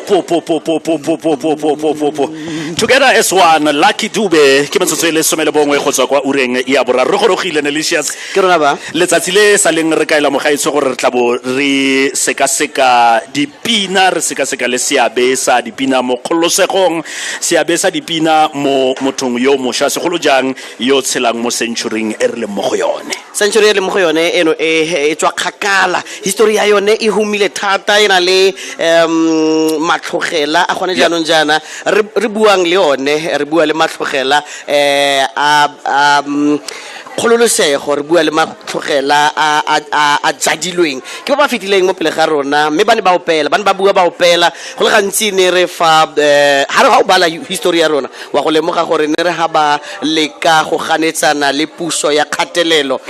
po po po po po po po po po po po po. Together as one, Lucky Dube ke metsotso e le some le bongwe go tswa kwa ureng ya boraro. Re gorogile, Nelicious. Ke rona ba. Letsatsi le sa leng re kaela mogaetsho gore re tla bo re sekaseka dipina, re sekaseka le seabe sa dipina mo kgololosegong, seabe sa dipina mo mothong yo mošwa, segolo jang yo tshelang mo centuryng e re leng mo go yone. Century e leng mo go yone eno e tswa kgakala, history ya yone e humile thata, e na le matlhogela a gone jaanong jaana re buang le one, re bua le matlhogela a kgololosego, re bua le matlhogela a jadilweng ke ba ba fetileng mo pele ga rona, mme ba ne ba opela, ba ne ba bua, ba opela go le gantsi. Ne re fa ga re ga o bala history ya rona, wa go lemoga gore ne re ga ba leka go ganetsana le puso ya kgatelelo,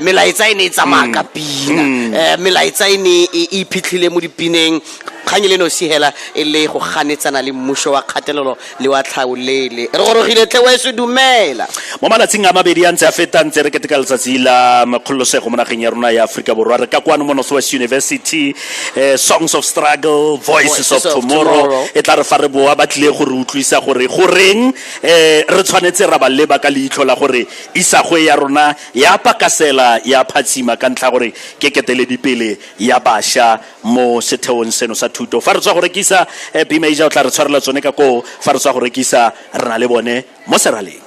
melaetsa e ne e tsamaya ka pina, melaetsa e ne e iphitlhile mo dipineng. Kgang e le nosi hela e le go ganetsana le mmuso wa kgatelelo le wa tlhaolele. Re gorogile tle weso, dumela. Mo malatsing a mabedi a ntse a feta ntse re keteka letsatsi la kgololosego mo nageng ya rona ya Aforika Borwa, re ka kwano mo Northwest University, Songs of Struggle, Voices of Tomorrow. E tla re fa re boa, ba tlile go re utlwisa gore goreng re tshwanetse ra ba leba ka leitlho la gore isagwe ya rona ya pakasela, ya phatsima, ka ntlha gore ke keteledipele ya bašwa mo setheong seno sa thuto. Fa re tswa go rekisa, B Major o tla re tshwarela tsone ka koo. Fa re tswa go rekisa, re na le bone mo seraleng.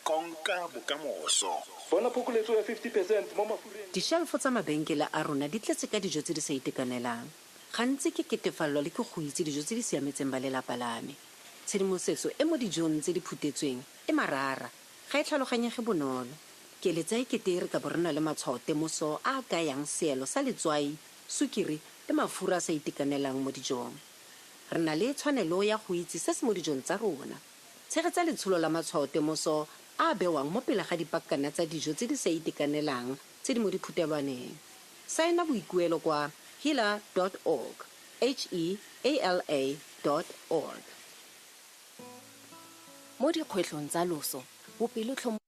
Konka bokamoso. Bona phokoletso ya 50 percent mo mafureng. Dishelfo tsa mabenkele a rona di tletse ka dijo tse di sa itekanelang. Gantsi ke ketefalelwa le ke go itse dijo tse di siametseng ba lelapa la me. Tshedimosetso e mo dijong tse di phutetsweng e marara, ga e tlhaloganyege bonolo. Ke eletsa e kete re ka bo re na le matshwaotemoso a a kayang seelo sa letswai, sukiri le mafura a sa itekanelang mo dijong. Re na le tshwanelo ya go itse se se mo dijong tsa rona. Tshegetsa letsholo la matshwaotemoso a a bewang mo pele ga dipakana tsa dijo tse di sa itekanelang tse di mo diphutelwaneng. Saena boikuelo kwa heala dot org, H-E-A-L-A dot org. Mo dikgwetlhong tsa loso, bopelotlhomogi.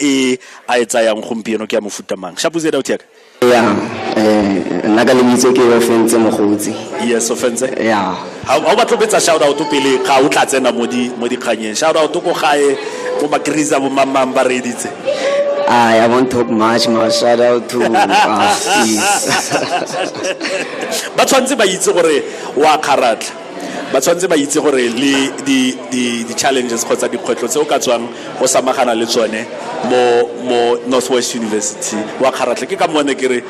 E a e tsayang gompieno ke ya mofuta mang? Shapuze Dautiaka. Ya, nna ka lebitso ke Ofentse Mogotsi. Yes, Ofentse. Ya. Ha o batlo betsa shout out pele ga o tla tsena mo di mo dikganyeng. Shout out ko gae bo Makriza bo mamang ba reditse. I won't talk much, ma shout out to please. Ba tshwantse ba itse gore wa kgaratlha. Ba tshwantse ba itse gore le di di di challenges kgotsa dikgwetlho tse o ka tswang go samagana le tsone mo mo Northwest University wa kgaratlha. Ke ka mone ke re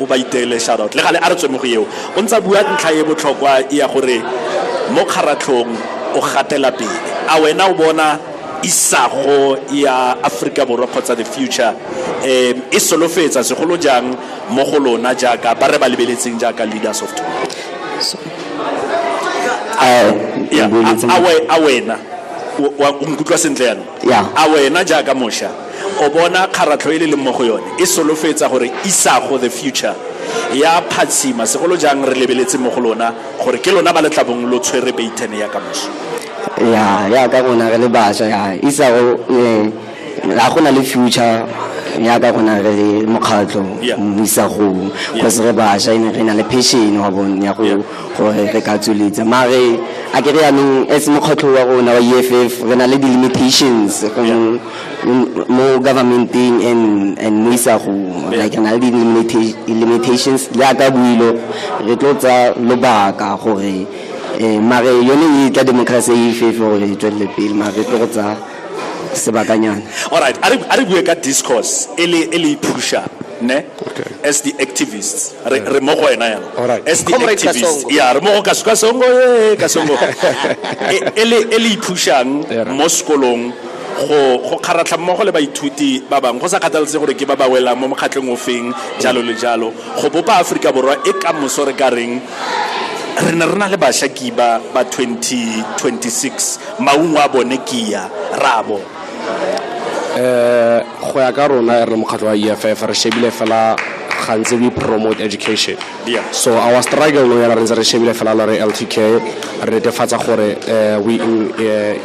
o ba iteele shout out. Le gale a re tswe mo go eo. O ntsa bua ntlha e botlhokwa ya gore mo kgaratlhong o gatela pele. A wena o bona isago ya Afrika Borwa kgotsa the future e solofetsa segolo jang mo go lona jaaka ba re ba lebeletseng jaaka leaders of tomorrow? A wena o nkutlwa sentle jaanong? A wena jaaka mošwa o bona kgaratlho e le leng mo go yone e solofetsa gore isago the future ya phatshima segolo jang re lebeletse mo go lona gore ke lona ba le tlabong lo tshwere beitene ya kamoso? Ya, ya ka rona re le bašwa, ya isago ga gona le future ya ka rona re le mokgatlho mo isagong, cause re bašwa ene re na le passion wa bone ya go gore re ka tsweletsa. Mare a ke re yanong as mokgatlho wa rona wa EFF re na le di-limitations mo governmenteng and mo isagong, like re na le di-limitations le ya ka builo re tlo tsa lobaka gore mare yone e tla democracy e EFF gore e tswelele pele, mare re tlo go tsa sebakanyana. All right, a re bue ka discourse e le e le pusha ne? Okay. As the activists re mo go wena yana. All right. As the Comrade activists, Kasongo. ya re mo go Kasongo, Kasongo. E le ipushang mo sekolong go kgaratlha mmogo le baithuti ba bangwe go sa kgathaletse gore ke ba ba welang mo mokgatlhong ofeng jalo le jalo go bopa Afrika Borwa e ka moso re ka reng re ne re na le bašwa ke ba 2026 maungo a bone ke ya rabo. Go ya ka rona re mokgatlho wa EFF re shebile fela gantsi we promote education. So our struggle no yana re ntse re shebile fela la re LTK re netefatsa gore we re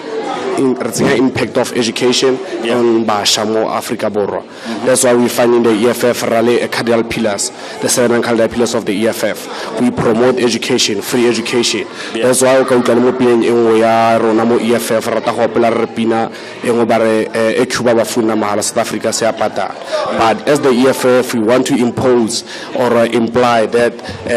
tsenya impact of education on bašwa mo Afrika Borwa. That's why we find in the EFF rally cardinal pillars, the 7 cardinal pillars of the EFF. We promote education, free education. That's why o ka utlwa le mo pineng e nngwe ya rona mo EFF rata go opela re pina e nngwe ba re e Cuba ba funa mahala South Africa se a patala. But as the EFF we want to impose or imply that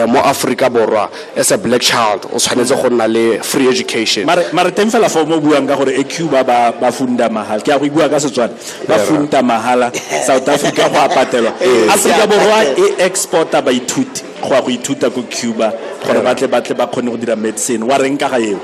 mo Afrika Borwa as a black child o tshwanetse go nna le free education. Mare teng fela fa mo buang ka gore Cuba ba ba funda mahala. Ke a go bua ka Setswana. Ba funda mahala South Africa go a patelwa. Afrika Borwa e exporta baithuti go ya go ithuta ko Cuba gore ba tle ba tle ba kgone go dira medicine. Wa reng ka ga eo?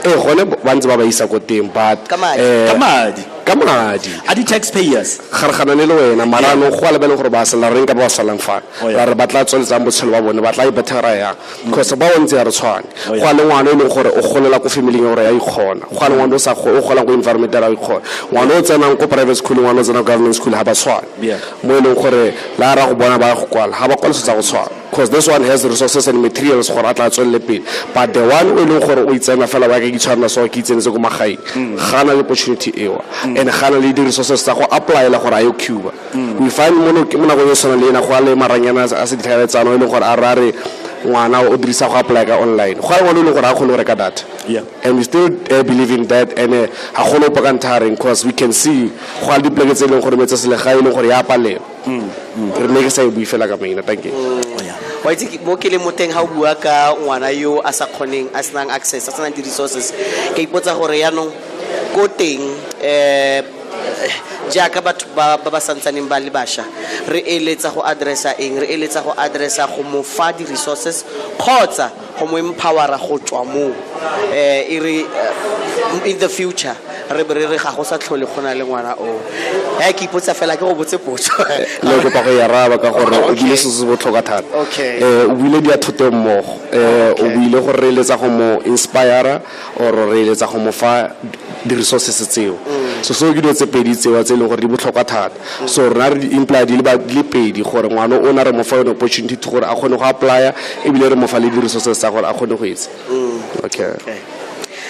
Ee, gone ba ntse ba ba isa ko teng, but Ka madi. Ka madi. Ka madi. A di-taxpayers. Gareganane le wena, mara anong go a lebeleng gore ba sala reng ka ba ba salang fa. Oh, yeah. Ra re ba tla tsweletsang botshelo ba bone, ba tla ipethera yang? Because ba o ntse ya re tshwane. Oh, yeah. Go a le ngwana e leng gore o golela ko familing ya gore ya ikgona, go a le ngwana o sa o golang ko environment ya ikgona. Ngwana o tsenang ko private school, ngwana o tsenang ko government school, ha ba tshwane. Mo e leng gore la ra go bona ba ya go kwala, ha ba kwala setsa go tshwana, because this one has resources and materials gore a tla tswelele pele, but the one o e leng gore o itsena fela wa ka ke itshwarela so ke itsenetse ko magaeng, ga na le opportunity eo and ga na le di-resources tsa go applyela gore a yo Cuba. We find mo mo nakong e tshwanang le ena, go a le maranyana a se ditlhaeletsano e leng gore a re a re ngwana o dirisa go apply ka online, go a le ngwana o e leng gore a kgone go reka data. And we still believe in that and ga gone opa ka nthareng, cause we can see go a le dipoleke tse e leng gore metseselegae e leng gore ya palelwa. Re ne ke sa e bue fela ka maina. Thank you. Oh, yeah. Wa itse mo ke leng mo teng, ga o bua ka ngwana yo a sa kgoneng, a senang access, a senang di-resources, ke ipotsa gore yaanong ko teng jaaka batho ba ba ba santsaneng ba le bašwa, re eletsa go addressa eng? Re eletsa go addressa go mo fa di-resources kgotsa go mo empowera go tswa moo, e re in the future re be re re ga go sa tlhole go na le ngwana o e ke ipotsa fela, ke go botse potso. Le kopa go e araba ka gore o buile se se botlhokwa thata. O buile di a thote mmogo. O buile gore re eletsa go mo inspire or re eletsa go mo fa di-resources tseo. So seo ke dilo tse pedi tseo tse e leng gore di botlhokwa thata. So rona re di imply di le di le pedi, gore ngwana o na re mo fa yone opportunity to gore a kgone go applya, ebile re mo fa le di-resources tsa gore a kgone go etsa. Okay. Okay.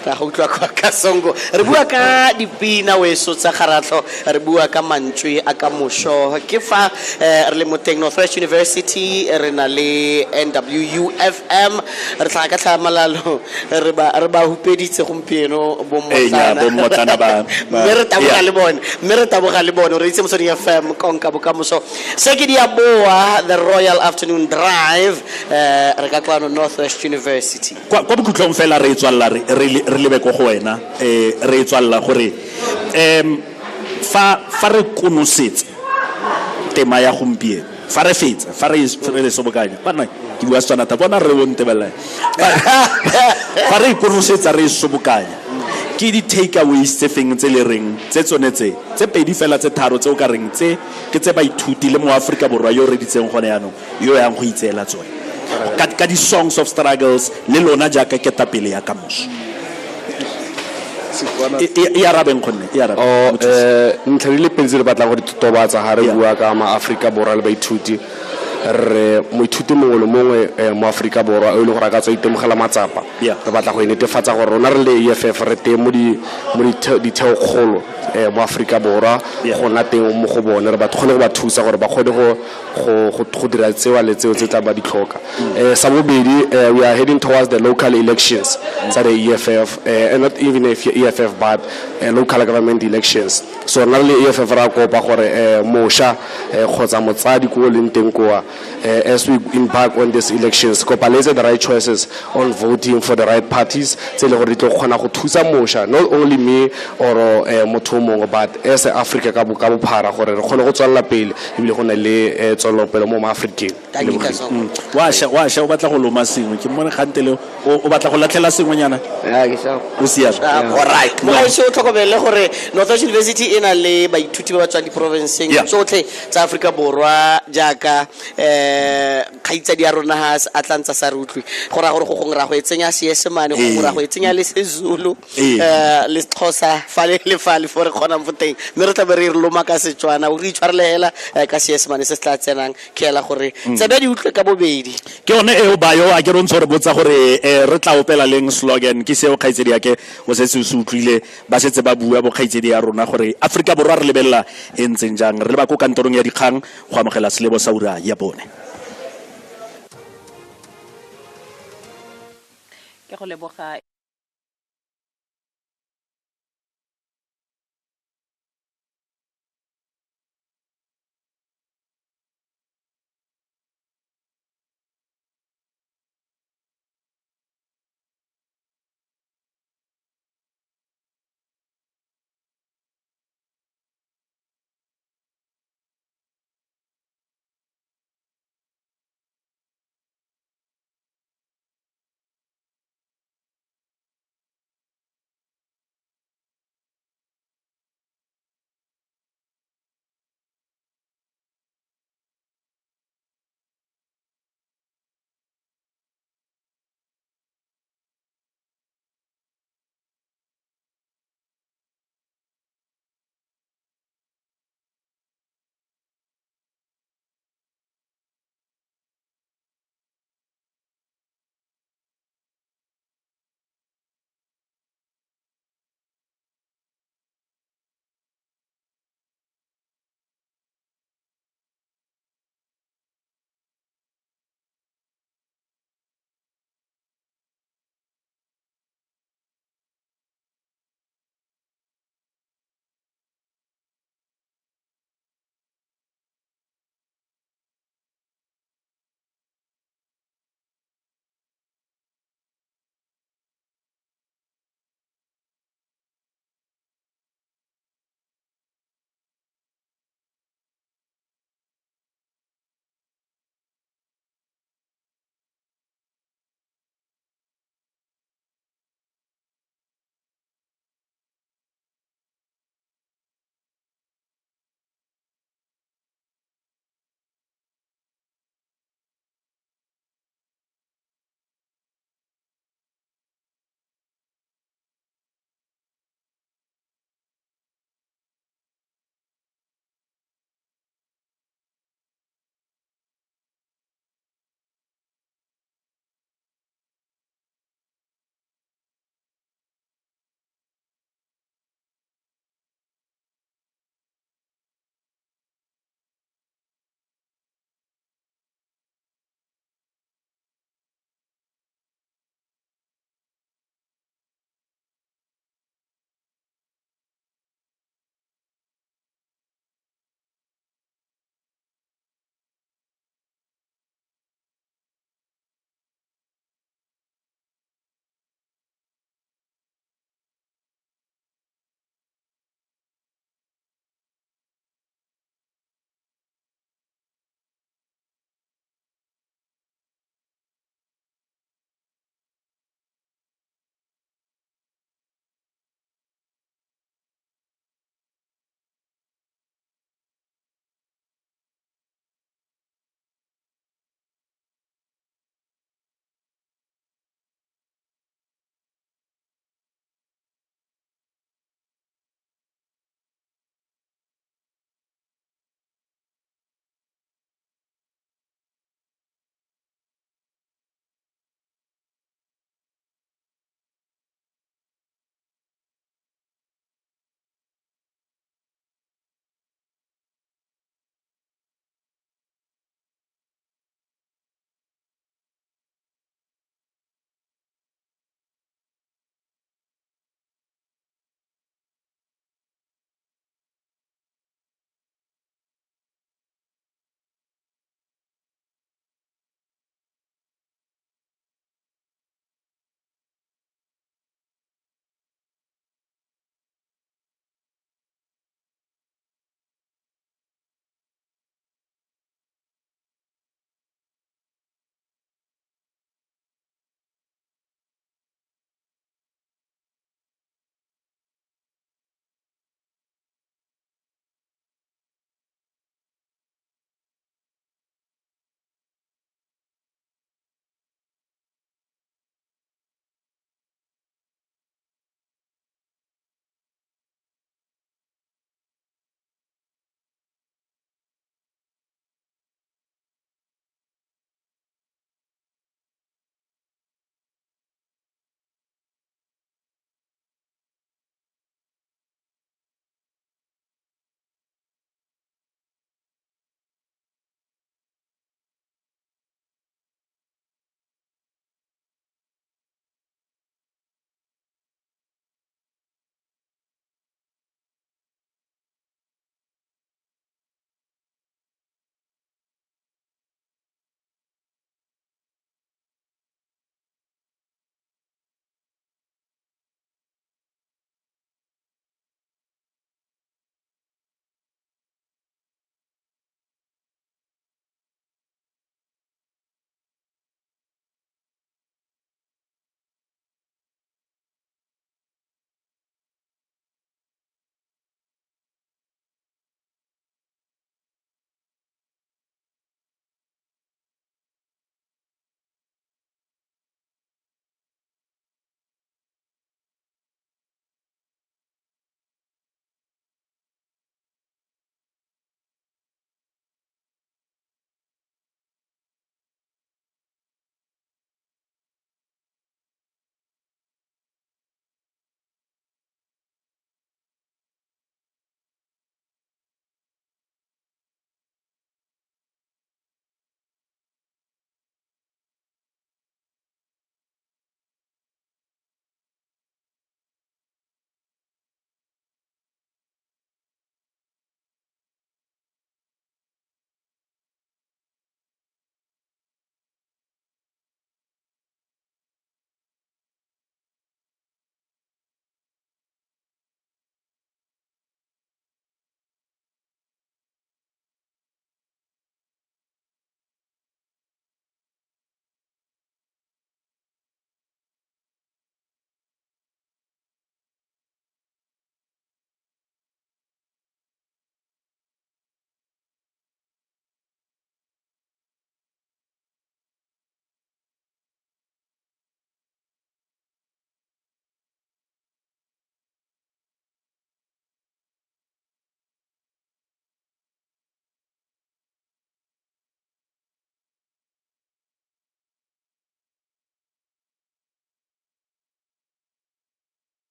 Ra go utlwa kwa ka songo. Re bua ka dipina weso tsa kgaratlho, re bua ka mantswe a ka moso. Ke fa re le mo teng Northwest University, re na le NWUFM, re tlhaga ka tlhamalalo, re ba hupeditse gompieno. Ee, nya, bommotlana Mme re taboga le bone, mme re taboga le bone. Re itse Motsweding FM, konka bokamoso. Se ke di a boa, the Royal Afternoon Drive, re ka kwano Northwest University. Kwa bokhutlong fela re e tswalela, re lebe ko go wena, re e tswalela gore fa re konosetsa tema ya gompieno, fa re fetsa, fa re sobokanya bana, ke bua Setswana thata, bona re bontebelela, fa re e konosetsa, re e sobokanya, ke di-takeaways tse feng tse le reng tse tsone tse pedi fela, tse tharo, tse o ka reng tse ke tse baithuti le mo Aforika Borwa yo o reditseng gone yaanong yo yang go itseela tsone ka di-songs of struggles le lona jaaka ketapele ya kamoso? E arabeng gonne e arabe. Oh, Mothusi. Ntlha di le pedi tse re batlang go di totobatsa ga re bua ka maAforika Borwa le baithuti. Re moithuti mongwe le mongwe mo Aforika Borwa o e leng gore a ka tswa itemogela matsapa, re batla go e netefatsa gore rona re le EFF re teng mo ditheokgolo mo Aforika Borwa go nna teng mo go bone, re ba kgone go ba thusa gore ba kgone go dira tsewa le tseo tse tla ba di tlhoka. Sa bobedi, we are heading towards the local elections tsa the EFF, and not even if EFF but local government elections. So rona re le EFF ra kopa gore mošwa kgotsa motsadi ko o leng teng koa, as we embark on these elections, kopa le etse the right choices on voting for the right parties tse e le gore di tlo kgona go thusa mošwa, not only me or motho o mongwe, but as a Africa ka bophara, gore re kgone go tswelela pele ebile go na le tswelelopele mo maAfrikeng. Thank you, Kasongo. Wa sha o batla go loma sengwe, ke mmone kgantele o batla go latlhela sengwenyana. Ya, ke sharp. O siame. Alright, mogaešo, o tlhokomele gore Northwest University e na le baithuti ba ba tswang diporofenseng tsotlhe tsa Aforika Borwa, jaaka kgaitsadi ya rona ga a tla ntsa sa re utlwe, go raya gore go gongwe ra go e tsenya Seesemane, go gongwe ra go e tsenya le Sezulu, le Sexhosa, fale le fale fo re kgonang fo teng, mme re tlabe re re loma ka Setswana, o re itshwarele hela ka Seesemane se se tla tsenang, ke ela gore tsebe di utlwe ka bobedi. Ke yone eo bayo a ke re ntse re botsa gore re tla opela leng slogan. Ke seo, kgaitsedi yake, o setse o se utlwile, ba setse ba bua bokgaitsedi ya rona gore Aforika Borwa re lebelela e ntseng jang. Re leba ko kantorong ya dikgang go amogela selebo sa ura ya bone. Ke go leboga.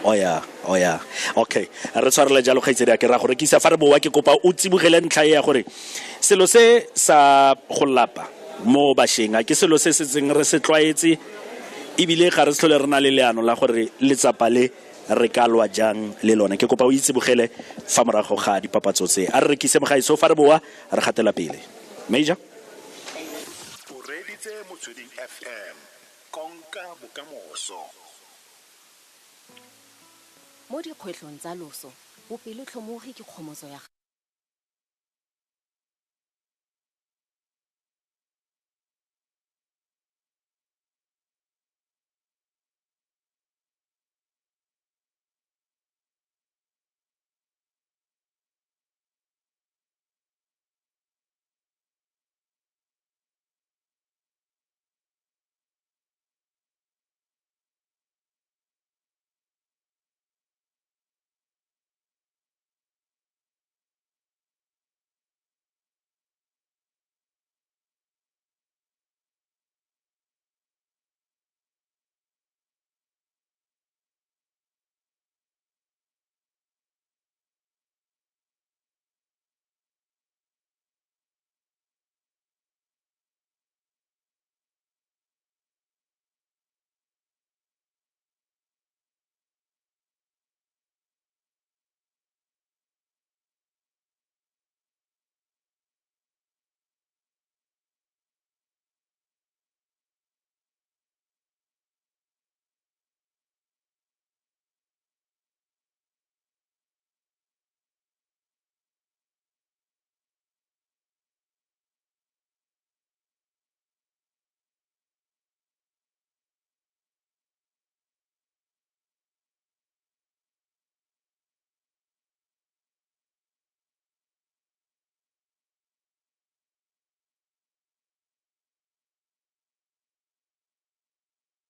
O ya, o ya. Okay, re tshwarele jalo kgaitsedi a ke ra go rekisa fa re boa ke kopa o tsibogele ntlha e ya gore selo se sa go lapa mo bašweng a ke selo se setseng re se tlwaetse ebile ga re se tlhole re na le leano la gore letsapa le re ka lwa jang le lone. Ke kopa o itsibogele fa morago ga dipapatso tse. A re rekise mogaetsho, fa re boa re gatela pele. Major. O reeditse Motsweding FM, konka bokamoso. Mo dikgwetlhong tsa loso, bopelotlhomogi ke kgomotso ya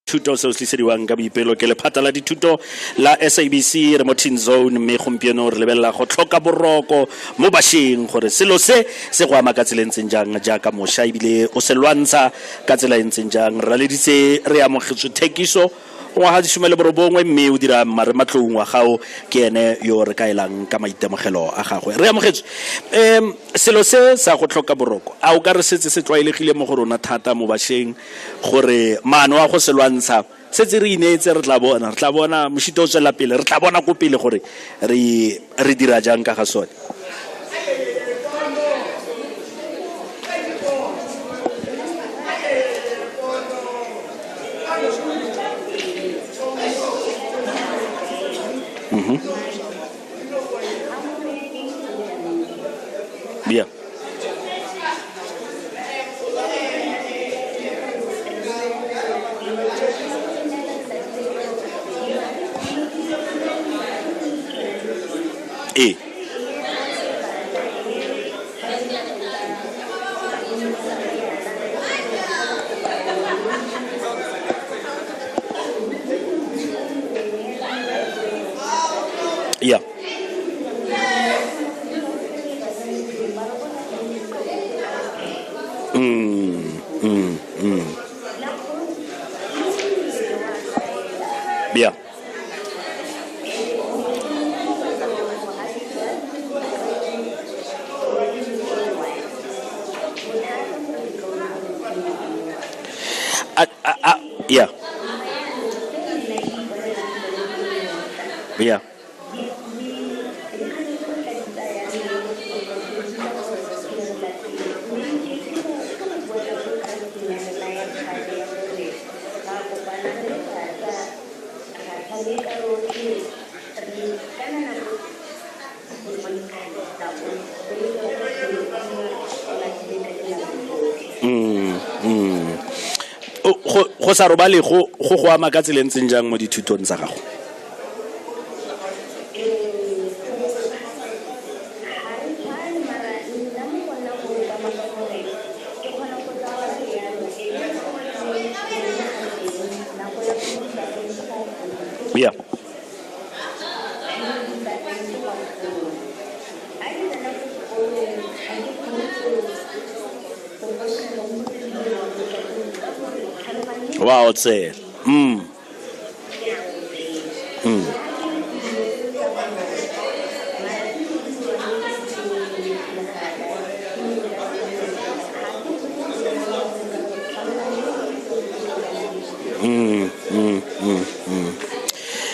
Thuto seo se tlisediwang ka boipelo ke lephata la dithuto la SABC re mo Teen Zone, mme gompieno re lebelela go tlhoka boroko mo bašweng gore selo se se go ama ka tsela e ntseng jang jaaka mošwa ebile o se lwantsha ka tsela e ntseng jang. Re laleditse re amogetswe thekiso ngwaga di 19 mme o dira marematlou ngwaga o ke ene yo re kaelang ka maitemogelo a gagwe. Re amogetswe selo se sa go tlhoka boroko a o ka re setse se tlwaelegile mo go rona thata mo bašweng gore maano a go se lwantsha setse re ineetse, re tla bona mošito o tswela pele, re tla bona ko pele gore re dira jang ka ga sone. Yeah. E. Yeah. Yeah. Yeah. Yeah. Go sa robale go go ama ka tsela e ntseng jang mo dithutong tsa gago? Yeah. Wow, it's it.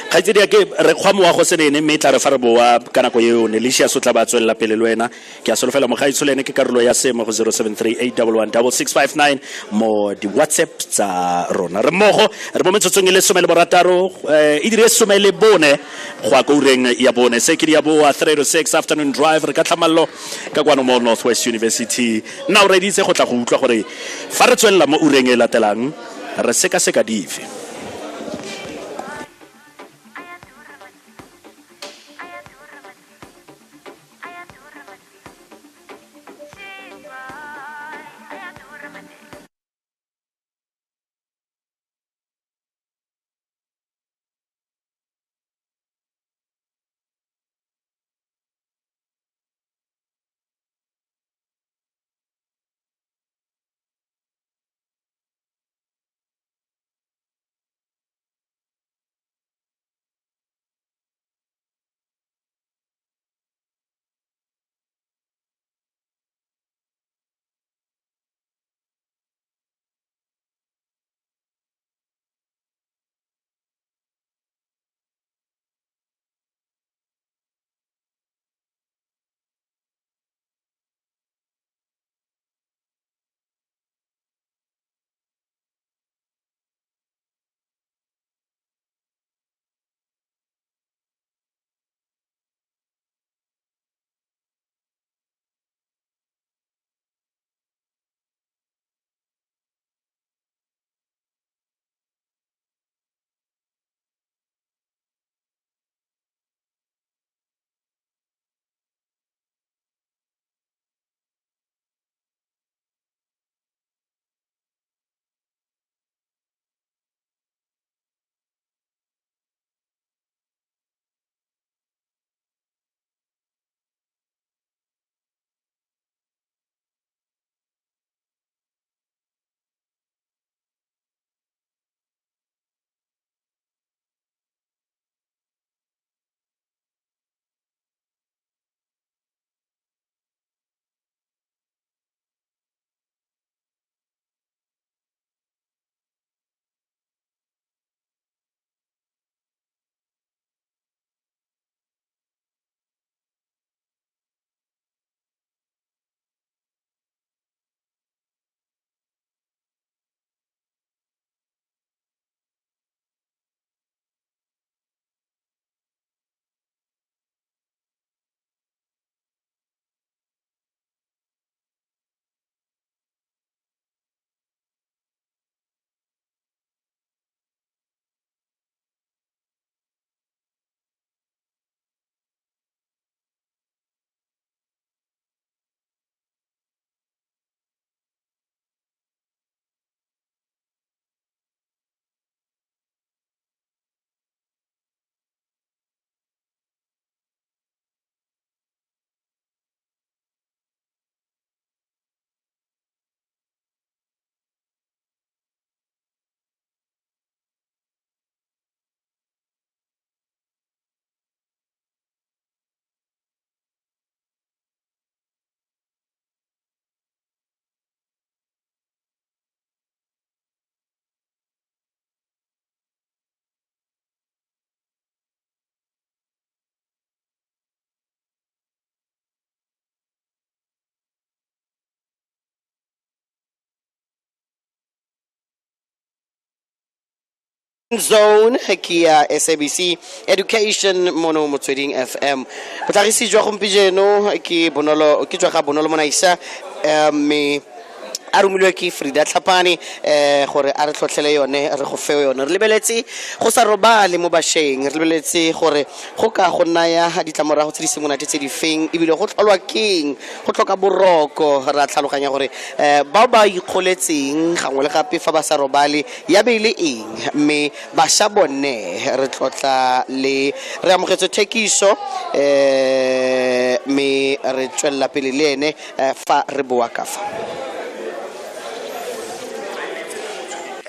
Kgaitsedi ya ke re kgwa mowa go se nene, mme e tla re fa re boa ka nako eo Nelicious o tla ba tswelela pele le wena. Ke a solofela mogaetsho le ene ke karolo ya se mo go 0738116659 mo di-WhatsApp tsa rona. Re mmogo re mo metsotsong e le 16, e dire 14 go ya ko ureng ya bone. Se ke di ya boa 3 to 6 afternoon drive, re ka tlhamallo ka kwano mo Northwest University. Nna o reditse go tla go utlwa gore fa re tswelela mo ureng e latelang re sekaseka dife. Zone ke ya SABC Education mono Motsweding FM. Botlhagisi jwa gompieno ke Bonolo, ke jwa ga Bonolo Monaisa, mme a romilwe ke Frida Tlhapane gore a re tlhotlhele yone, re go fe yone. Re lebeletse go sa robale mo bašweng, re lebeletse gore go ka go naya ditlamorago tse di seng monate tse di feng, ebile go tlholwa keng go tlhoka boroko. Re a tlhaloganya gore bao ba ikgoletseng gangwe le gape fa ba sa robale ya be e le eng, mme bašwa bone re tlotla le re amogetse thekiso, mme re tswelela pele le ene fa re boa ka fa.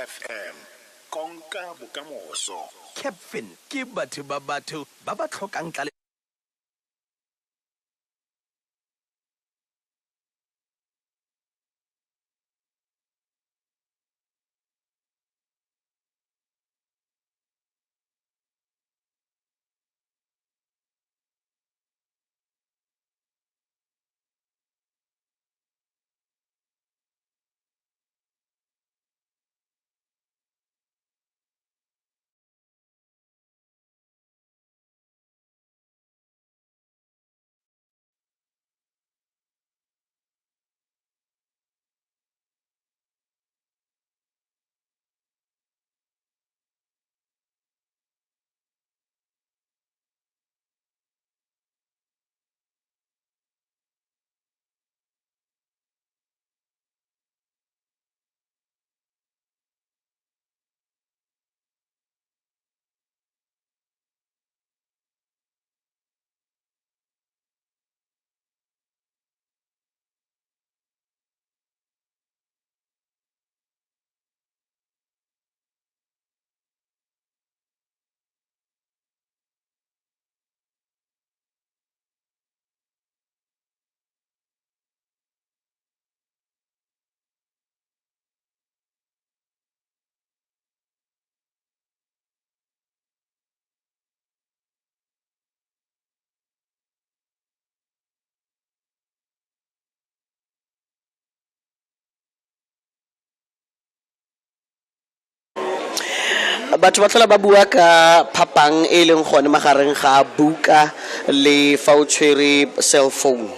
FM konka bokamoso. Capfin ke batho ba batho ba ba tlhokang tlale. Batho ba tlhola ba bua ka phapang e leng gone magareng ga buka le fa o tshwere cell phone.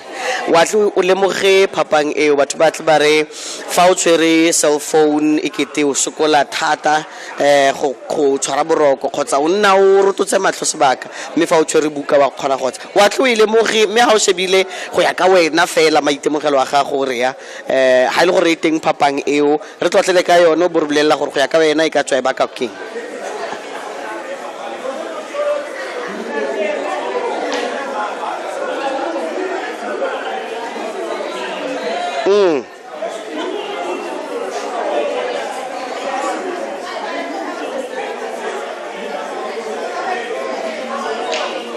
Wa tle o lemoge phapang eo, batho ba tle ba re fa o tshwere cell phone e kete o sokola thata go tshwara boroko kgotsa o nna o rototse matlho sebaka, mme fa o tshwere buka wa kgona go wa tle o e lemoge. Mme ga o shebile go ya ka wena fela maitemogelo a gago re ya ga e le gore e teng phapang eo, re tlotlele ka yone, o bo re bolelela gore go ya ka wena e ka tswa e baka keng.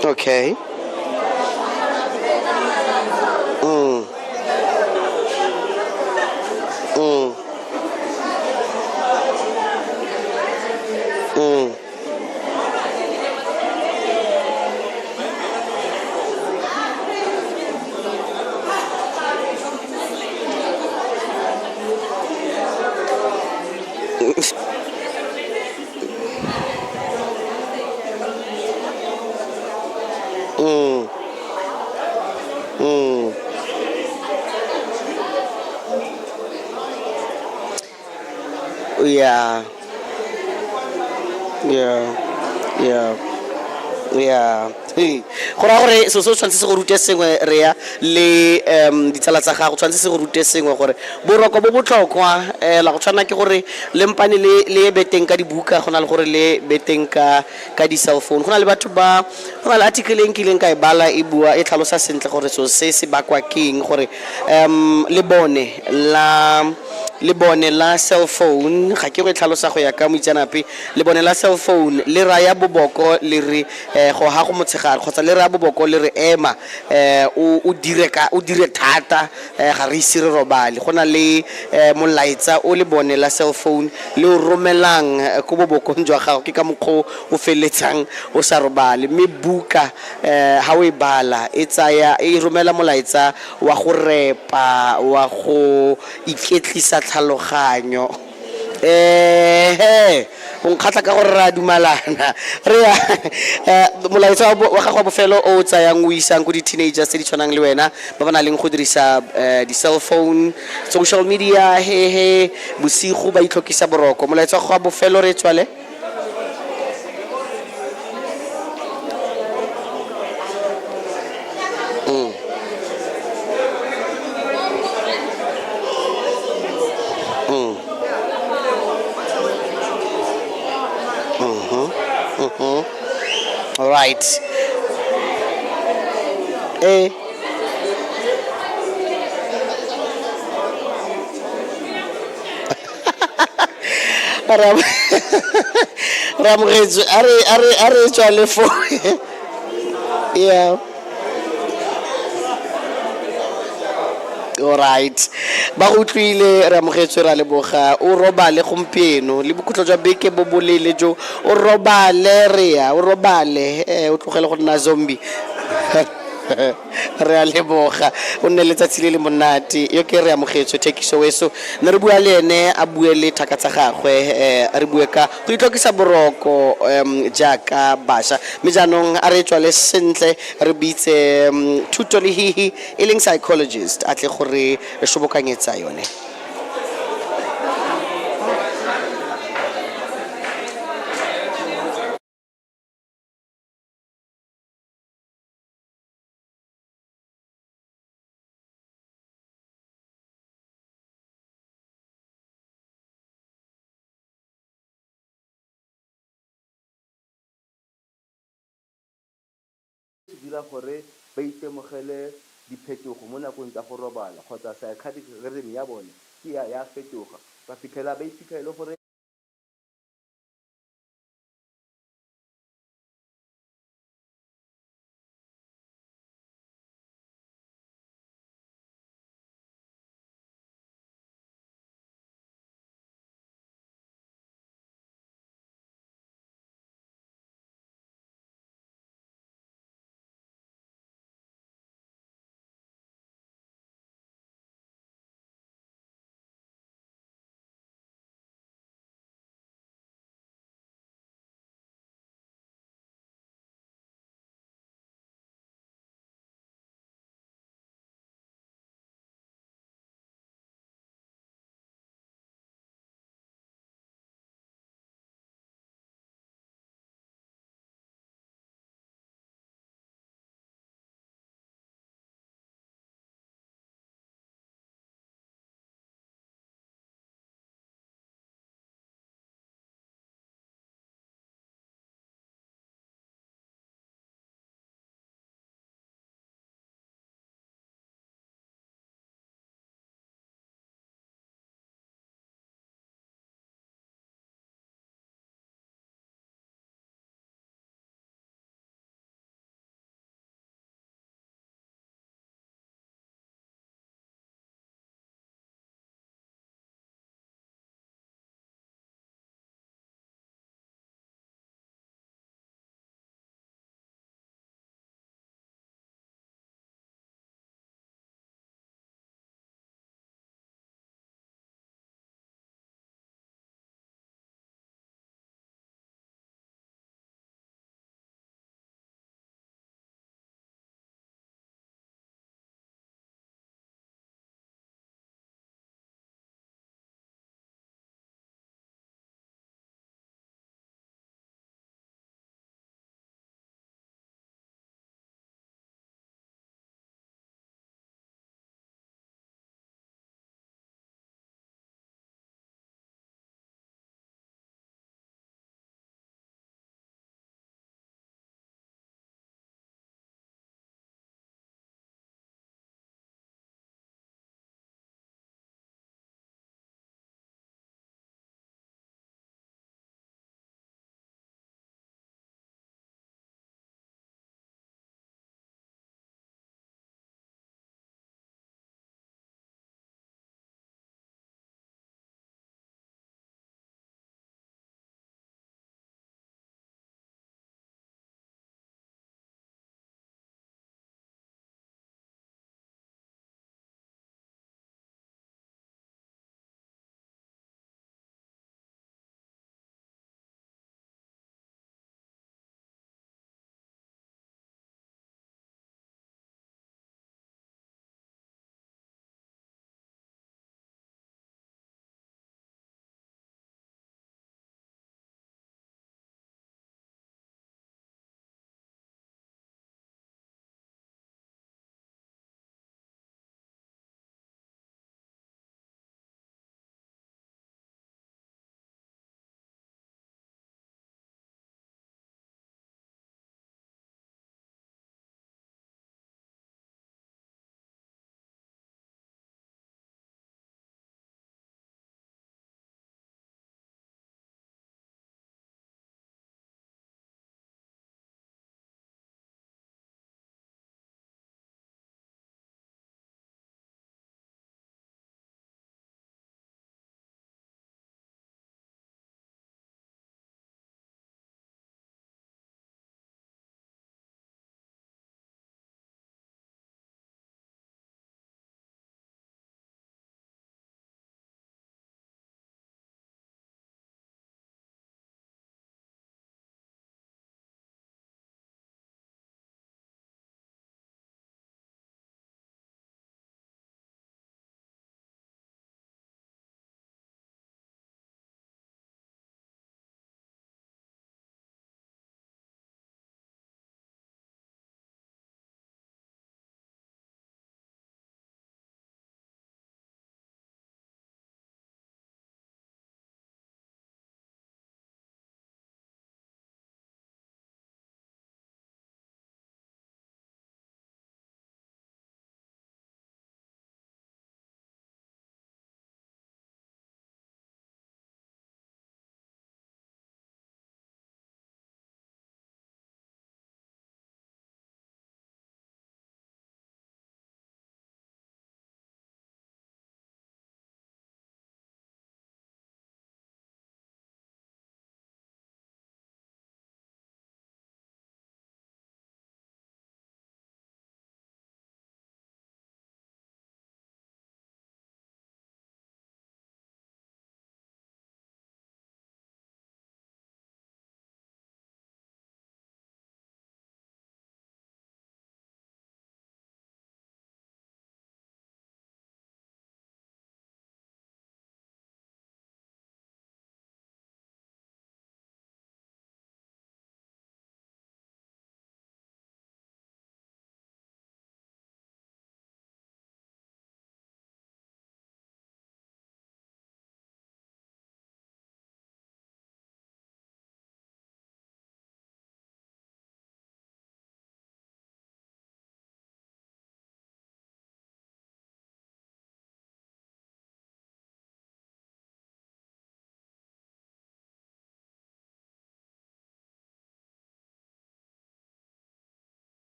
Okay. Yeah. Yeah. Go raya gore selo se o tshwanetse se go rute sengwe re ya le ditsala tsa gago, tshwanetse se go rute sengwe gore boroko bo botlhokwa. La go tshwana ke gore le mpane le beteng ka dibuka go na le gore le beteng ka di-cell phone. Go na le batho ba go na le article e nkileng ka e bala e bua e tlhalosa sentle gore selo se se bakwa ke eng, gore le bone la cell phone, ga ke go e tlhalosa go ya ka moitseanape, le bone la cell phone le raya boboko le re go ga go motshegare, kgotsa le raya boboko le re ema o dire thata, ga re ise re robale. Go na le molaetsa o le bone la cell phone le o romelang ko bobokong jwa gago, ke ka mokgwa o feleletsang o sa robale. Mme buka ha o e bala e tsaya e romela molaetsa wa go repa, wa go iketlisa tlhaloganyo. O nkgatlha ka gore re a dumalana. Re ya molaetsa wa gago wa bofelo o tsayang o isang ko di-teenagers tse di tshwanang le wena ba ba nang leng go dirisa di-cell phone, social media, he bosigo ba itlhokisa boroko. Molaetsa wa gago wa bofelo re tswale. All right. Ramogetswe a re tswale fo. Yeah. All right. Ba go utlwile, re amogetswe, ra leboga. O robale gompieno le bokhutlo jwa beke bo bolele jo, o robale re ya, o robale, o tlogele go nna zombie. Re a leboga, o nne letsatsi le le monate. Yo ke re amogetswe Thekiso weso, ne re bua le ene a bue le thaka tsa gagwe, re bue ka go itlhokisa boroko jaaka bašwa. Mme jaanong a re tswale sentle, re bitse Thuto Lehihi e leng psychologist a tle gore re sobokanyetsa yone. Se dira gore ba itemogele diphetogo mo nakong tsa go robala kgotsa circadian rhythm ya bone ke ya fetoga, ba fitlhela ba iphitlhela e le gore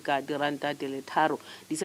Ka diranta di le tharo di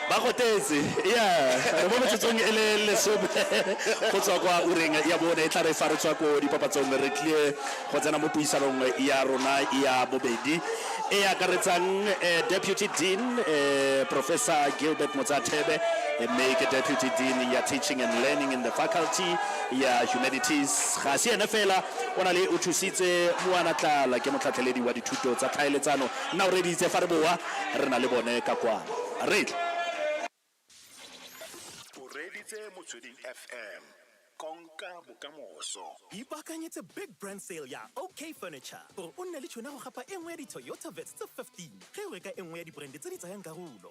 Ba gotetse ya re mo metsotsong e le lesome go tswa kwa ureng ya bone e tla re fa re tswa ko dipapatsong re tlile go tsena mo puisanong ya rona ya bobedi e akaretsang deputy dean Professor Gilbert Motsaathebe, mme ke deputy dean ya teaching and learning in the faculty ya humanities. Ga se ene fela, o na le o thusitse Moanatlala, ke motlhatlheledi wa dithuto tsa tlhaeletsano. Nna o reditse fa re boa re na le bone ka kwana re tle. O reeditse Motsweding FM, konka bokamoso. Ipaakanyetse big brand sale ya OK Furniture gore o nne le tšhono ya go gapa e nngwe ya di-Toyota Vets tse 15 ge o reka e nngwe ya di-brand tse di tsayang karolo.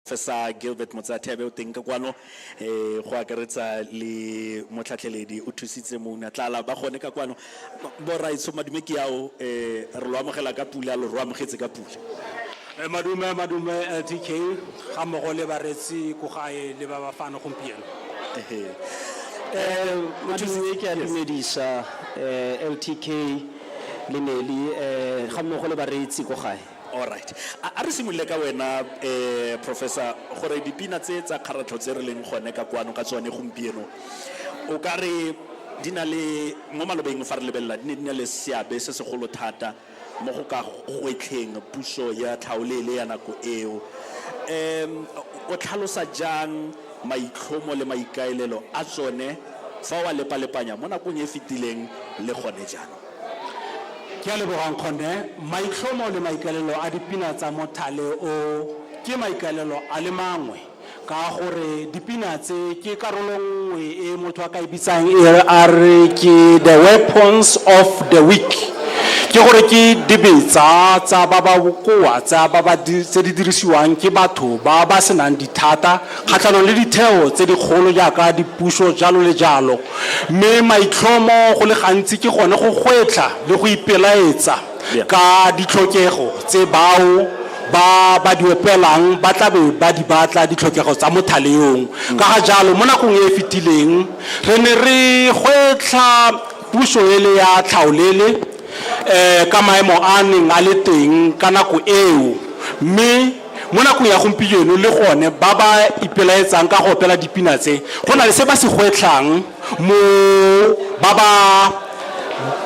Professor Gilbert Motsaathebe o teng ka kwano eh go akaretsa le motlhatlheledi o thusitse mouna tlala ba gone ka kwano borraetsho madume ke ao eh re lo amogela ka pula lo ro amogetse ka pula. Madume madume LTK ga mmogo le bareetsi ko gae le ba ba fano gompieno. Madume ke a dumedisa LTK le Nelly ga mmogo le bareetsi ko gae. Alright. A re simolole ka wena Professor gore dipina tse tsa kgaratlho tse re leng gone ka kwano ka tsone gompieno o ka re di na le mo malobeng fa re lebelela di ne di na le seabe se segolo thata mo go ka gwetlheng puso ya tlhaolele ya nako eo. Um o tlhalosa jang maitlhomo le maikaelelo a tsone fa o a lepalepanya mo nakong e fetileng le gone jaanong? Ke a leboga nkgonne. Maitlhomo le maikaelelo a dipina tsa mothale o ke maikaelelo a le mangwe ka gore dipina tse ke karolo nngwe e motho a ka e bitsang e a re ke the weapons of the weak. Ke gore ke dibetsa tsa ba ba bokoa tsa ba ba tse di dirisiwang ke batho ba ba senang dithata kgatlhanong le ditheo tse dikgolo jaaka dipuso jalo le jalo. Mme maitlhomo go le gantsi ke gone go gwetlha le go ipelaetsa ka ditlhokego tse bao ba ba di opelang ba tla be ba di batla, ditlhokego tsa mothaleong. Ka ga jalo, mo nakong e e fetileng re ne re gwetlha puso ele ya tlhaolele um ka maemo a a neng a le teng ka nako eo, mme mo nakong ya gompieno le gone ba ba ipelaetsang ka go opela dipina tse, go na le se ba se gwetlhang mo ba ba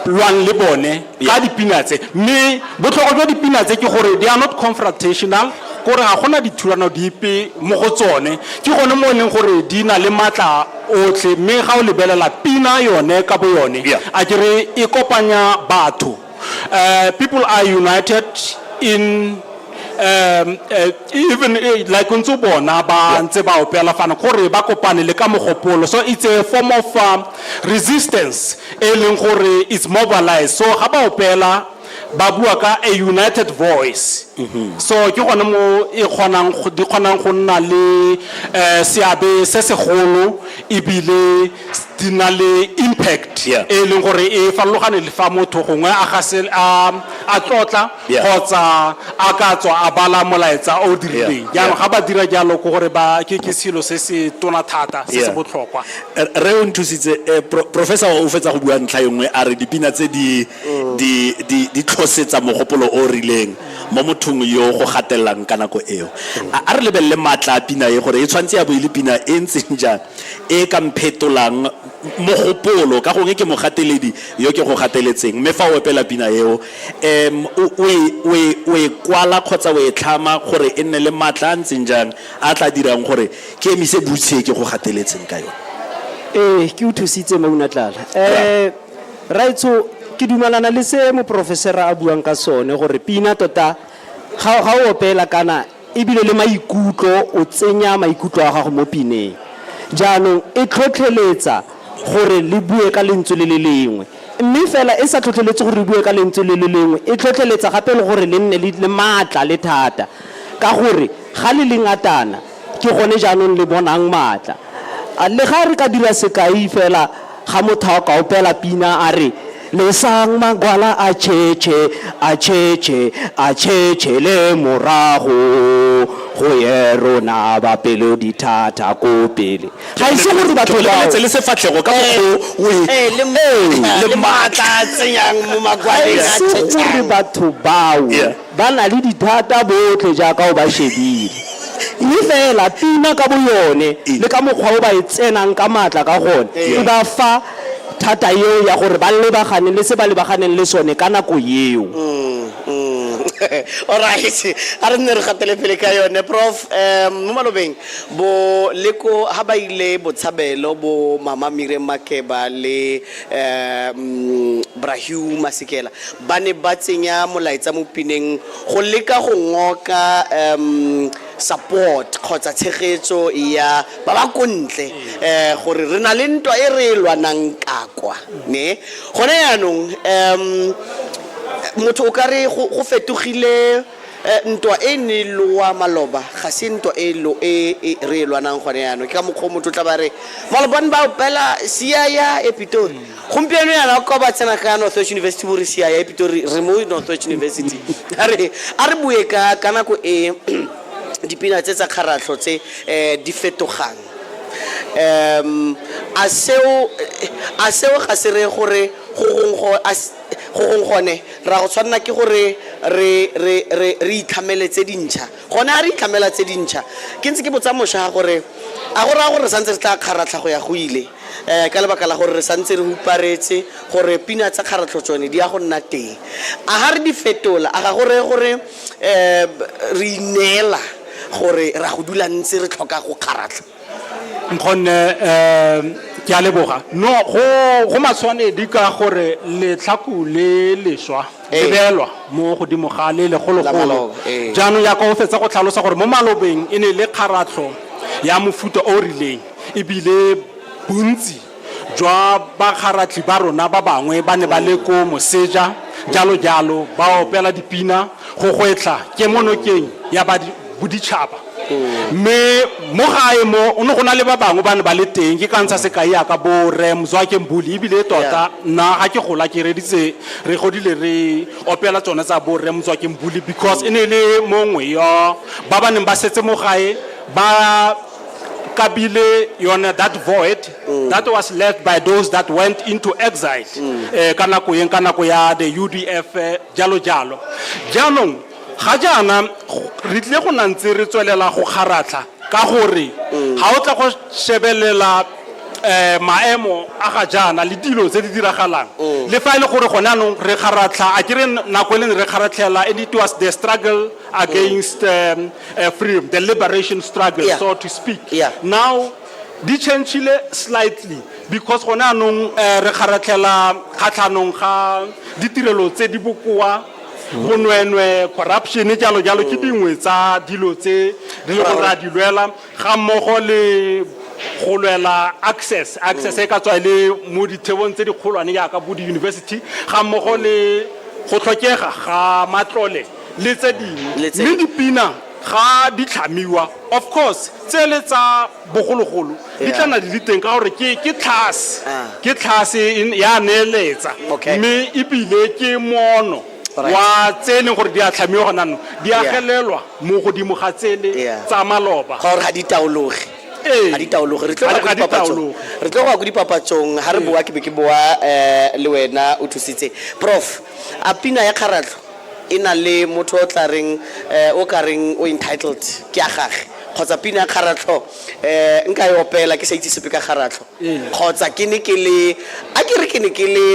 lwang le bone ka dipina tse. Mme botlhokwa jwa dipina tse ke gore they are not confrontational, kore ga gona dithulano dipe mo go tsone. Ke gone mo e leng gore di na le maatla otlhe, mme ga o lebelela pina yone ka bo yone, a ke re e kopanya batho. People are united in even like o ntse o bona ba ntse ba opela fano gore ba kopane le ka mogopolo. So it's a form of resistance e leng gore it's mobilized. So ga ba opela ba bua ka a united voice. So ke gone mo e kgonang di kgonang go nna le seabe se segolo ebile di na le impact e leng gore e farologane le fa motho gongwe a gase a a tlotla kgotsa a ka tswa a bala molaetsa o dirileng. Jaanong ga ba dira jalo ke gore ba ke ke selo se se tona thata se se botlhokwa. Rre o nthusitse, Professor o fetsa go bua ntlha e nngwe a re dipina tse di di di di tlhosetsa mogopolo o o rileng mo mothong yo go gatelelang ka nako eo. A re lebelele maatla a pina e gore e tshwanetse ya bo e le pina e ntseng jang e ka mphetolang mogopolo, ka gongwe ke mogateledi yo ke go gateletseng, mme fa o opela pina eo um o e o e o e kwala kgotsa o e tlhama gore e nne le maatla a ntseng jang a tla dirang gore ke emise butshe e ke go gateletseng ka yone. Ee, ke o thusitse Maunatlala. Um Raetsho, ke dumalana le se moporofesera a buang ka sone gore pina tota ga ga o opela kana ebile le maikutlo o tsenya maikutlo a gago mo pineng. Jaanong e tlhotlheletsa gore le bue ka lentswe le le lengwe. Mme fela e sa tlhotlheletse gore le bue ka lentswe le le lengwe, e tlhotlheletsa gape le gore le nne le le maatla le thata. Ka gore ga le le ngatana ke gone jaanong le bonang maatla. Le ga re ka dira sekai fela ga motho a ka opela pina a re, Lesang magwala a tšhetšhe, a tšhetšhe, a tšhetšhe le morago, go ye rona ba pelo di thata ko pele. Ga e se gore batho Ke bao lebeletse le sefatlhego ka mokgwa o e Ee, le Ee. le maatla a tsenyang mo Ga e magwaleng a se gore tšhetšhang. batho bao ba na le dithata botlhe jaaka o ba shebile. Mme fela pina ka boyone le ka mokgwa o ba e tsenang ka maatla ka gone e ba fa thata eo ya gore ba lebagane le se ba lebaganeng le sone ka nako eo. Alright, a re nne re gatele pele ka yone Prof. Mo malobeng bo leko ha ba ile botshabelo bo Mama Miriam Makeba le Bra Hugh Masekela ba ne ba tsenya molaetsa mo pineng go leka go ngoka support kgotsa tshegetso ya ba ba ko ntle gore re na le ntwa e re e lwanang ka kwa ne gone yaanong motho o ka re go fetogile. Ntwa e ne e lowa maloba ga se ntwa e lo e e re e lwanang gone yaanong. Ke ka mokgwa o motho o tla ba re malobane ba opela siaya e Pitori. Gompieno yana kwa ba tsena ka North West University bo re siaya e Pitori re mo North West University. A re a re bue ka ka nako e dipina tse tsa kgaratlho tse di fetogang. Um a seo a seo ga se reye gore go gongwe go a Go gongwe gone, ra go tshwanela ke gore re, re, re, re itlhamele tse dintšha. Gone ga re itlhamela tse dintšha, ke ntse ke botsa mošwa gore, a go raya gore re santse re tla kgaratlha go ya go ile, um ka lebaka la gore re santse re huparetse gore pina tsa kgaratlho tsone di ya go nna teng. A ga re di fetola, a ga go reye gore um re ineela gore ra go dula ntse re tlhoka go kgaratlha? Nkgonne, um ke a leboga. No, go, go matshwanedi ka gore letlhaku le leswa le beelwa mo godimo ga le legologolo. Jaanong jaaka o fetsa go tlhalosa gore mo malobeng e ne e le kgaratlho ya mofuta o o rileng, ebile bontsi jwa bakgaratlhi ba rona ba bangwe ba ne ba le ko moseja, jalo jalo, ba opela dipina go gwetlha kemonokeng ya ba boditšhaba. Mme mo gae mo, o ne go na le ba bangwe ba ne ba le teng, ke ka ntsha sekai yaka bo Rre Mzwake Mbuli, ebile tota nna ga ke gola ke reditse, re godile re opela tsone tsa bo Rre Mzwake Mbuli because e ne e le mongwe yo ba ba neng ba setse mo gae ba kabile yone that void that was left by those that went into exile eh, ka nako eng ka nako ya the UDF eh, jalo jalo. Jaanong ga jaana re tlile go na ntse re tswelela go kgaratlha ka gore ga o tla go shebelela eh, maemo a ga jaana le dilo tse di diragalang le fa e le gore gone anong re kgaratlha a ke re nako e leng re kgaratlhela and it was the struggle against um, freedom, the liberation struggle, Yeah. so to speak. Yeah. Now, di changile slightly because gone anong eh, re kgaratlhela kgatlhanong ga ditirelo tse di bokoa bonweenwee corruption jalo jalo ke dingwe tsa dilo tse re le gore ra di lwela ga mmogo le go lwela access access e ka tswa e le mo ditheong tse dikgolwane jaaka bo di-university ga mmogo le go tlhokega ga matlole le tse dingwe Le tse mme dipina ga di tlhamiwa of course tse le tsa bogologolo di Yeah. tla nna di le teng ka gore ke ke tlhase Ah. ke tlhase e- ya neeletsa Okay. mme ebile ke mono Alright. wa tse e leng gore di a tlhamiwa gona anong di Yeah. agelelwa mo godimo ga tsele Yeah. tsa maloba Ga gore ga di taologe. Ee. Ga di taologe. Re tlo Ga go di- ya ko ga di dipapatsong. taologe. Re tlo go ya ko dipapatsong ga re boa ke be ke boa um le wena o thusitse. Prof, a pina ya kgaratlho e na le motho o tla reng um o ka reng o entitled ke ya gage kgotsa pina ya kgaratlho um nka e opela ke sa itse sepe ka kgaratlho kgotsa ke ne ke le a ke re ke ne ke le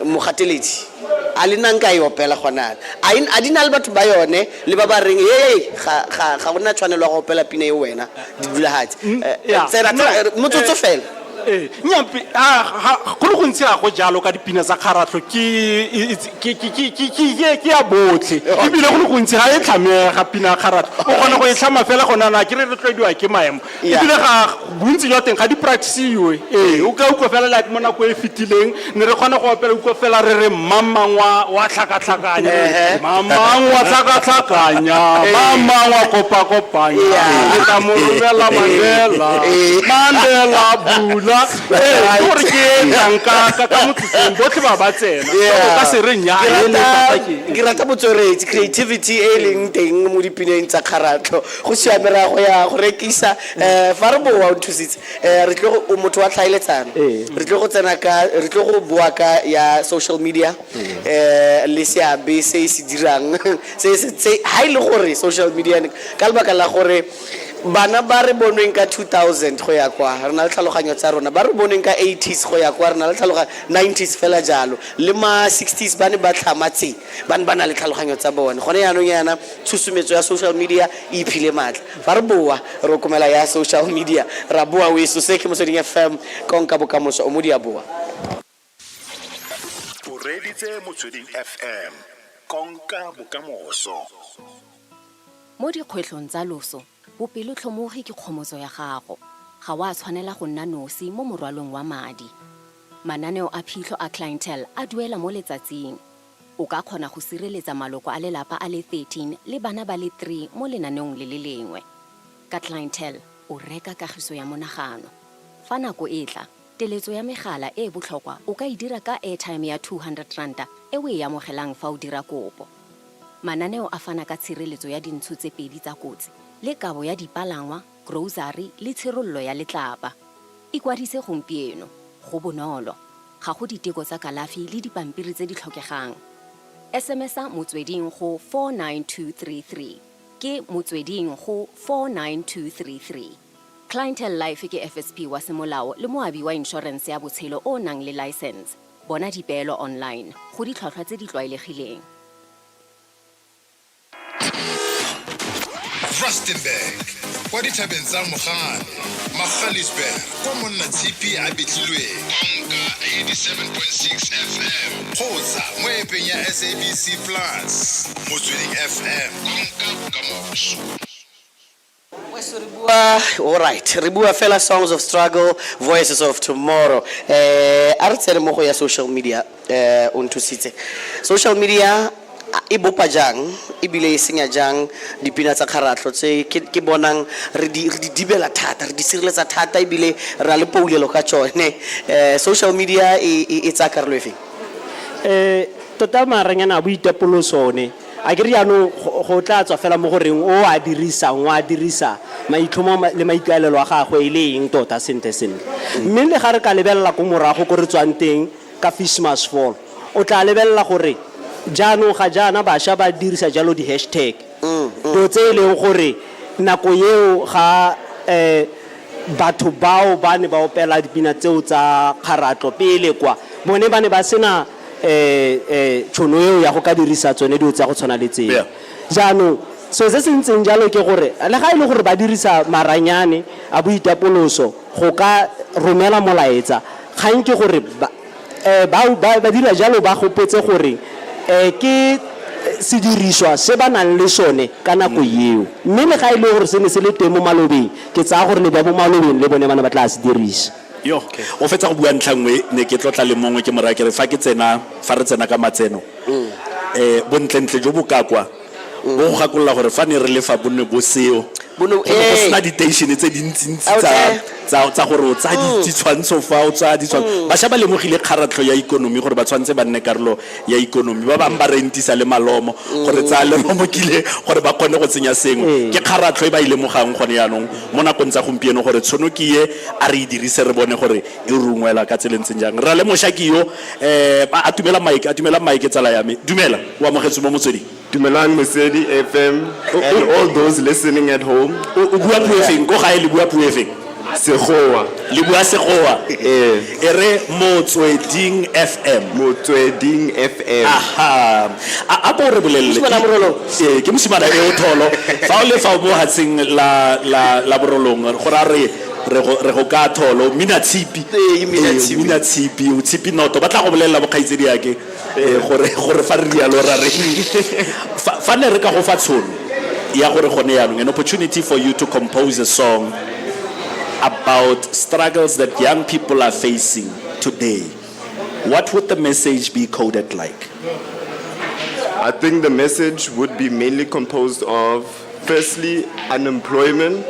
mogateledi a le nna nka e opela gona a e- a di na le batho ba yone le ba ba reng ee ga ga ga gona tshwanelo ya go opela pina e wena di dulagatse Yeah. tsena No, motsotso eh, fela Ee, nnyaa, pe- a, ga- go le gontsi ga go jalo ka dipina tsa kgaratlho ke it's- ke- ke- ke- ke- ke- ke- ke ya botlhe ebile go le gontsi ga e tlhamega pina ya kgaratlho o kgona go e tlhama fela gone ana ke re re tlwaediwa ke maemo Yeah. ebile ga bontsi jwa teng ga di practice-iwe ee o ka utlwa fela like mo nako e fetileng ne re kgona go opela utlwa fela re re mmangmang wa wa tlhakatlhakanya Ehe. mmangmang wa tlhakatlhakanya mmangmang wa kopakopanya Yeah. re tla mo romela Mandela Mandela bula ee ke gore ke e tlang ka ka ka motsotsong botlhe ba ba tsena Yeah. o ka se re nnyaa Ke e le rata- tota ke ke rata botsweretsi creativity e e leng teng mo dipineng tsa kgaratlho go siame ra go ya go rekisa um fa re boa o nthusitse um re tlo go- o motho wa tlhaeletsano re tlo go tsena ka re tlo go boa ka ya social media um le seabe se e se dirang se se se ha e le gore social media ka lebaka la gore Bana ba re bonweng ka 2000 go ya kwa, re na le tlhaloganyo tsa rona. Ba re bonweng ka eighties go ya kwa, re na le tlhaloganyo, nineties fela jalo. Le ma sixties ba ne ba tlhama tse, ba ne ba na le tlhaloganyo tsa bone. Gone jaanong jaana tshusumetso ya social media e iphile maatla. Fa re boa, re okomela ya social media, ra boa weso. Se ke Motsweding FM, konka bokamoso, o mo diaboa. O reeditse Motsweding FM, konka bokamoso. Mo dikgwetlhong tsa loso, bopelotlhomogi ke kgomotso ya gago. Ga o a tshwanela go nna nosi mo morwalong wa madi. Mananeo a phitlho a Clientele a duela mo letsatsing. O ka kgona go sireletsa maloko a lelapa a le 13 le bana ba le 3 mo lenaneong le le lengwe. Ka Clientele, o reka kagiso ya monagano. Fa nako e tla, teletso ya megala e e botlhokwa o ka e dira ka airtime ya R200 e o e amogelang fa o dira kopo. Mananeo a fana ka tshireletso ya dintsho tse pedi tsa kotsi le kabo ya dipalangwa, grocery le tshirollo ya letlapa. Ikwadise gompieno. Go bonolo. Ga go diteko tsa kalafi le dipampiri tse di tlhokegang. SMS-a Motsweding go 49233. Ke Motsweding go 49233. Clientele Life ke FSP wa semolao le moabi wa inshorense ya botshelo o o nang le laesense. Bona dipeelo online go ditlhwatlhwa tse di tlwaelegileng. Rustenburg, kwa dithabeng tsa Mogale, Magaliesberg, kwa monna tshipi a betlilweng. Konka 87.6 FM kgotsa mo epeng ya SABC Plus. Motsweding FM, konka bokamoso. Bua all right re bua fela songs of struggle voices of tomorrow eh a re tsene mo go ya social media eh o nthusitse social media e bopa jang ebile e senya jang dipina tsa kgaratlho tse ke ke bonang re di re di dibela thata re di sireletsa thata ebile ra le poulelo ka tsone eh social media e e e tsaya karolo e feng um tota maranyana a boitapoloso one A ke re jaanong go tla tswa fela mo go reng o a dirisang, o a dirisa maitlhomo le maikaelelo a gagwe e le eng tota sentle sentle. Mme le ga re ka lebelela ko morago ko re tswang teng ka Fees Must Fall, o tla lebelela gore jaanong ga jaana basha ba dirisa jalo di-hashtag, dilo tse e leng gore nako eo ga batho bao ba ne ba opela dipina tseo tsa kgaratlo pele kwa, bone ba ne ba sena um tšhono eo ya go ka dirisa tsone dilo tsa go tshwana le tseo. Yeah. Jaanong selo se se ntseng jalo ke gore le ga e le gore ba dirisa maranyane a boitapoloso go ka romela molaetsa, kgang ke gore ba, eh, ba, ba, ba dira jalo ba gopotse gore um ke sediriswa se ba nang le sone ka nako eo. Mme le ga e le gore se ne se le teng mo malobeng, ke tsaya gore le ba mo malobeng le bone ba ne ba tla se dirisa. Yo, o fetsa go bua ntlha nngwe, ne ke tlotla le mongwe ke mo raya ke re fa ke tsena, fa re tsena ka matseno, um bontlentle jo bo ka kwa, bo go gakolola gore fa ne re le fa bo ne bo seo, Bo ne- go ne go ee. sena diteishene tse dintsintsi tsa, Okay. tsa, tsa gore o tsaya di- ditshwantsho fa, o tsaya ditshwantsho. Bašwa ba lemogile kgaratlho ya ikonomi gore ba tshwanetse ba nne karolo ya ikonomi. Ba bangwe ba rentisa le malomo gore tsaya lelomo kile gore ba kgone go tsenya sengwe. Ke kgaratlho e ba e lemogang gone jaanong mo nakong tsa gompieno gore tshono ke ye a re e dirise re bone gore e rungwela ka tsela e ntseng jang. Re na le mošwa ke yo um a atumela mic, atumela mic tsala ya me. Dumela, o amogetswe mo motsweding. Dumelang Mosedi FM and all those listening at home. O o bua puo e feng? Ko gae le bua puo e feng? Sekgowa. Le bua Sekgowa? Ee. E re Motsweding FM. Motsweding FM. Aha. A a ko re bolelele. Mosimane a Morolong. Ee, ke mosimane e o tholo. Fa o le fa o mo hatsheng la la la Borolong go ra re re go re go ka tholo mina tshipi. Ee, mina tshipi. Mina tshipi, o tshipi noto. Ba tla go bolelela bokgaitsedi yake. Eh, gore gore fa re rialo ra re fa fa ne re ka go fa tshono ya gore gone yaanong an opportunity for you to compose a song about struggles that young people are facing today what would the message be coded like I think the message would be mainly composed of firstly, unemployment.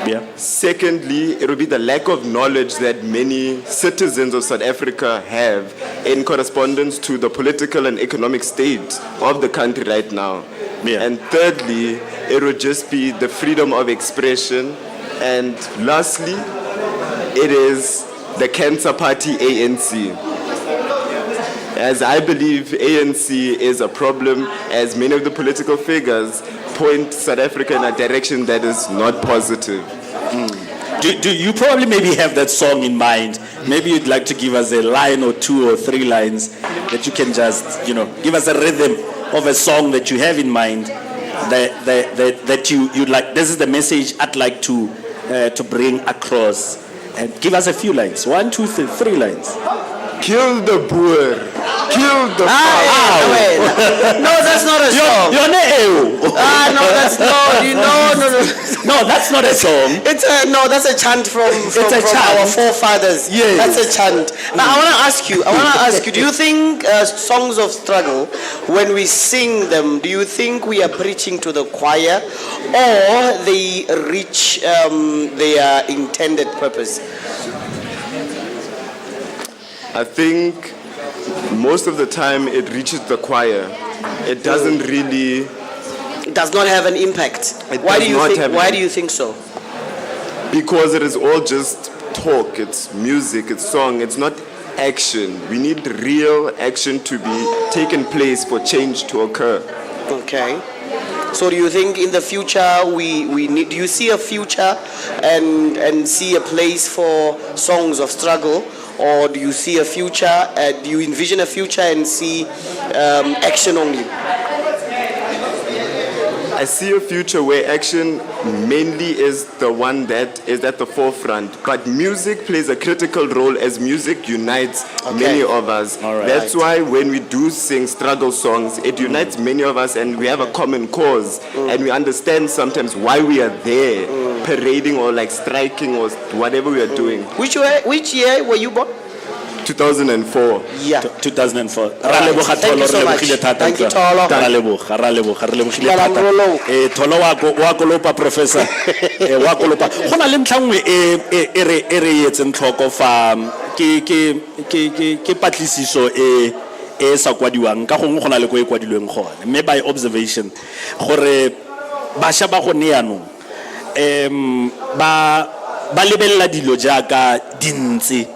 Yeah. Secondly, it would be the lack of knowledge that many citizens of South Africa have in correspondence to the political and economic state of the country right now. Yeah. And thirdly, it would just be the freedom of expression. And lastly, it is the Cancer Party ANC. As I believe ANC is a problem, as many of the political figures point South Africa in a direction that is not positive. Do, do you probably maybe have that song in mind? Maybe you'd like to give us a line or two or three lines that you can just, you know, give us a rhythm of a song that you have in mind that, that, that, that you, you'd like. This is the message I'd like to bring across. And give us a few lines. One, two, three, three lines. Kill the boer. Kill the Ah, no, that's not a song. Yone eo. Ah, no, that's no, you, no, no, no. No, that's not a song. It's a no. That's a chant from It's a from chant. our forefathers. Yes. That's a chant. Now I want to ask you. I want to ask you. Do you think songs of struggle, when we sing them, do you think we are preaching to the choir, or they reach their intended purpose? I think most of the time it reaches the choir. It doesn't really. It does not have an impact. It Why does do you not think? have Why an do you think so? Because it is all just talk, it's music, it's song, it's not action. We need real action to be taken place for change to occur. Okay. So do you think in the future we need, do you see a future and see a place for songs of struggle, or do you see a future, do you envision a future and see action only? I see a future where action mainly is the one that is at the forefront, but music plays a critical role as music unites many of us. All right. That's why when we do sing struggle songs, it unites many of us and we have a common cause and we understand sometimes why we are there, parading or striking or whatever we are doing. Which year were you born? 2004. Yeah. 2004. All Ra right. leboga Thank you Tholo, so re much. lebogile thata, Thank you, utlwa. Tholo. Ra leboga, ra leboga, re lebogile Dumelang, thata. Rolo. Tholo wa kolopa, professor. Wa kolopa. Go na le ntlha nngwe e re etseng tlhoko fa, ke patlisiso e sa kwadiwang, ka gongwe go na le ko e kwadilweng gone. Mme by observation, gore bašwa ba gone jaanong, ba lebelela dilo jaaka dintsi,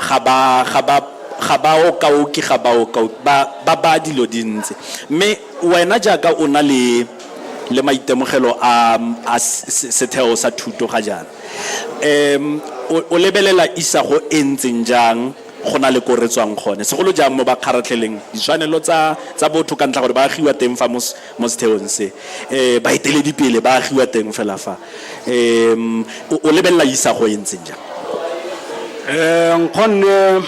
ga ba, ga ba, ga ba okaoke, ga ba okaoke, ba, ba ba dilo dintsi. Mme wena jaaka o na le maitemogelo a setheo sa thuto ga jaana, o lebelela isago e ntseng jang go na le ko re tswang gone, segolo jang mo ba kgaratlheleng ditshwanelo tsa botho ka ntlha gore ba agiwa teng fa mo setheong se, baeteledipele ba agiwa teng fela fa, o lebelela isago e ntseng jang? Nkgonne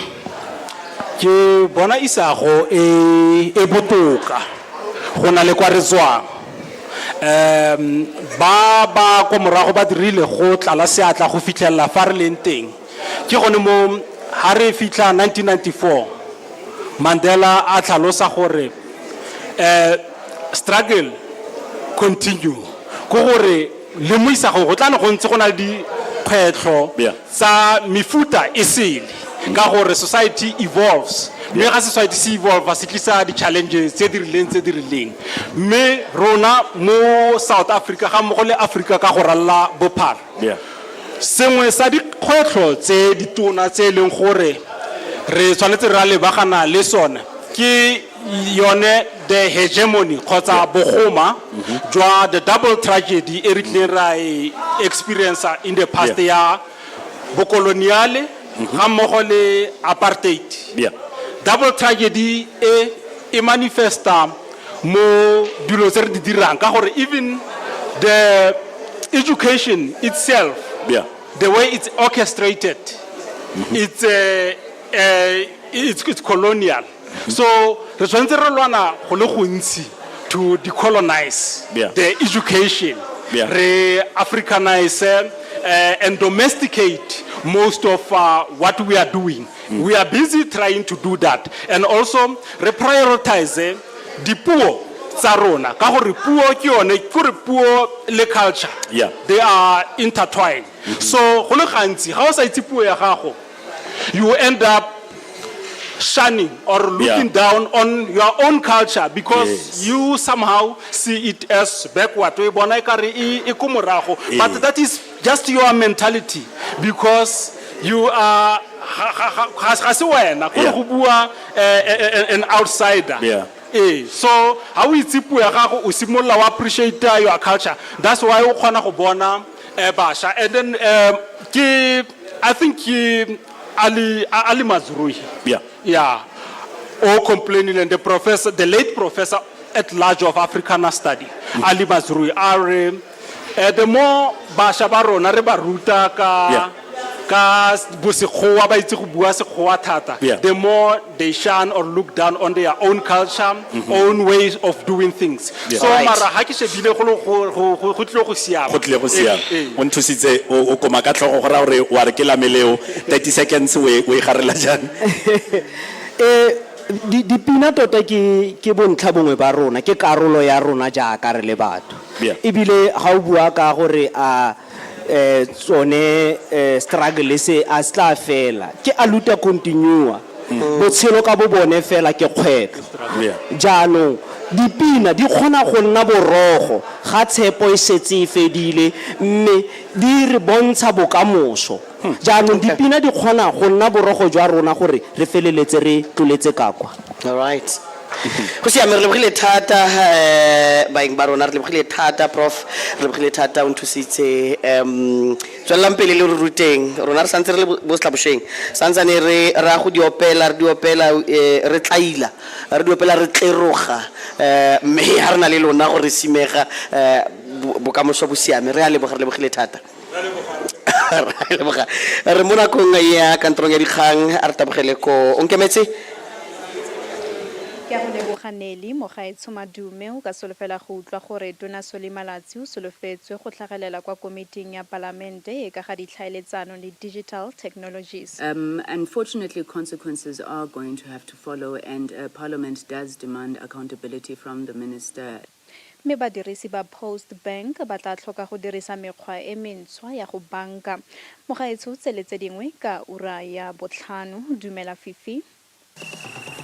ke bona isago e botoka go na le kwa re tswang. Ba ba kwa morago ba dirile go tlala seatla go fitlhelela fa re leng teng. Ke gone mo ha re fitlha 1994, Mandela a tlhalosa gore, struggle continue. Ke gore le mo isagong go tla ne go ntse go na le dikgwetlho tsa mefuta e sele, ka gore society evolves. Mme ga society se evolve, se tlisa di-challenges tse di rileng, tse di rileng. Mme rona mo South Africa ga mmogo le Africa ka go ralla bophara, sengwe sa dikgwetlho tse ditona tse e leng gore re tshwanetse ra lebagana le sone ke yone the hegemony kgotsa bogoma jwa the double tragedy e re tlileng ra e experience in the past ya bokoloniale ga mmogo le apartheid. Double tragedy e e manifesta mo dilo tse re di dirang ka gore even the education itself, the way it's orchestrated, it's colonial. So re tshwanetse re lwana go le gontsi to decolonize the education, re Africanize and domesticate most of what we are doing. We are busy trying to do that, and also re prioritize dipuo tsa rona ka gore puo ke yone, ke gore puo le culture, they are intertwined. So go le gantsi ga o sa itse puo ya gago, you end up shunning or looking down on your own culture because you somehow see it as backward. O e bona ekare e ko morago. But that is just your mentality because you are ga se wena, go go bua an outsider. So ha o itse puo ya gago, o simolola o appreciate your culture. That's why o kgona go bona bašwa. And then ke, I think ke Ali Mazrui. Yeah. O complaining, and the late professor at large of Africana Study, Ali Mazrui, a re, the more bašwa ba rona re ba ruta ka Ka bosekgowa ba itse go bua sekgowa thata. The more they shun or look down on their own culture, own ways of doing things. So mara ha ke shebile go le go go go go tlile go siama. Go tlile go siama. Ee, ee. O nthusitse o o koma ka tlhogo go raya gore wa re ke la me leo. 30 seconds o e o e garela jang? Eh di dipina tota ke ke bontlha bongwe ba rona, ke karolo ya rona jaaka re le batho. Ebile ga o bua ka gore a eh tsone eh struggle se a se tla fela, ke a luta continua. Botshelo ka bo bone fela ke kgwetlho. Jaanong dipina di kgona go nna borogo ga tshepo e setse e fedile mme di re bontsha bokamoso. Jaanong dipina di kgona go nna borogo jwa rona gore re feleletse re tloletse ka kwa. All right. Go siame, re lebogile thata eh, baeng ba rona, re lebogile thata prof, re lebogile thata o nthusitse. Um tswelelang pele le re ruteng rona, re santse re le bo setlabošeng, santsane re ra go di opela, re di opela eh, re tlaila, re di opela re tleroga, eh, mme ga re na le lona gore simega eh, bokamoso bo siame. Re a leboga, re lebogile thata. Re a leboga. Re mo nakong ya kantorong ya dikgang, a re tabogele ko o nkemetse. Ke a go leboga Nelly. Mogaetsho Madume, o ka solofela go utlwa gore Tona Solly Malatsi o solofetswe go tlhagelela kwa komiting ya palamente e ka ga ditlhaeletsano le digital technologies. Um, unfortunately, consequences are going to have to follow, and uh, Parliament does demand accountability from the minister. Mme badirisi ba Post Bank ba tla tlhoka go dirisa mekgwa e mentshwa ya go banka. Mogaetsho tse le tse dingwe ka ura ya botlhano. Dumela Fifi.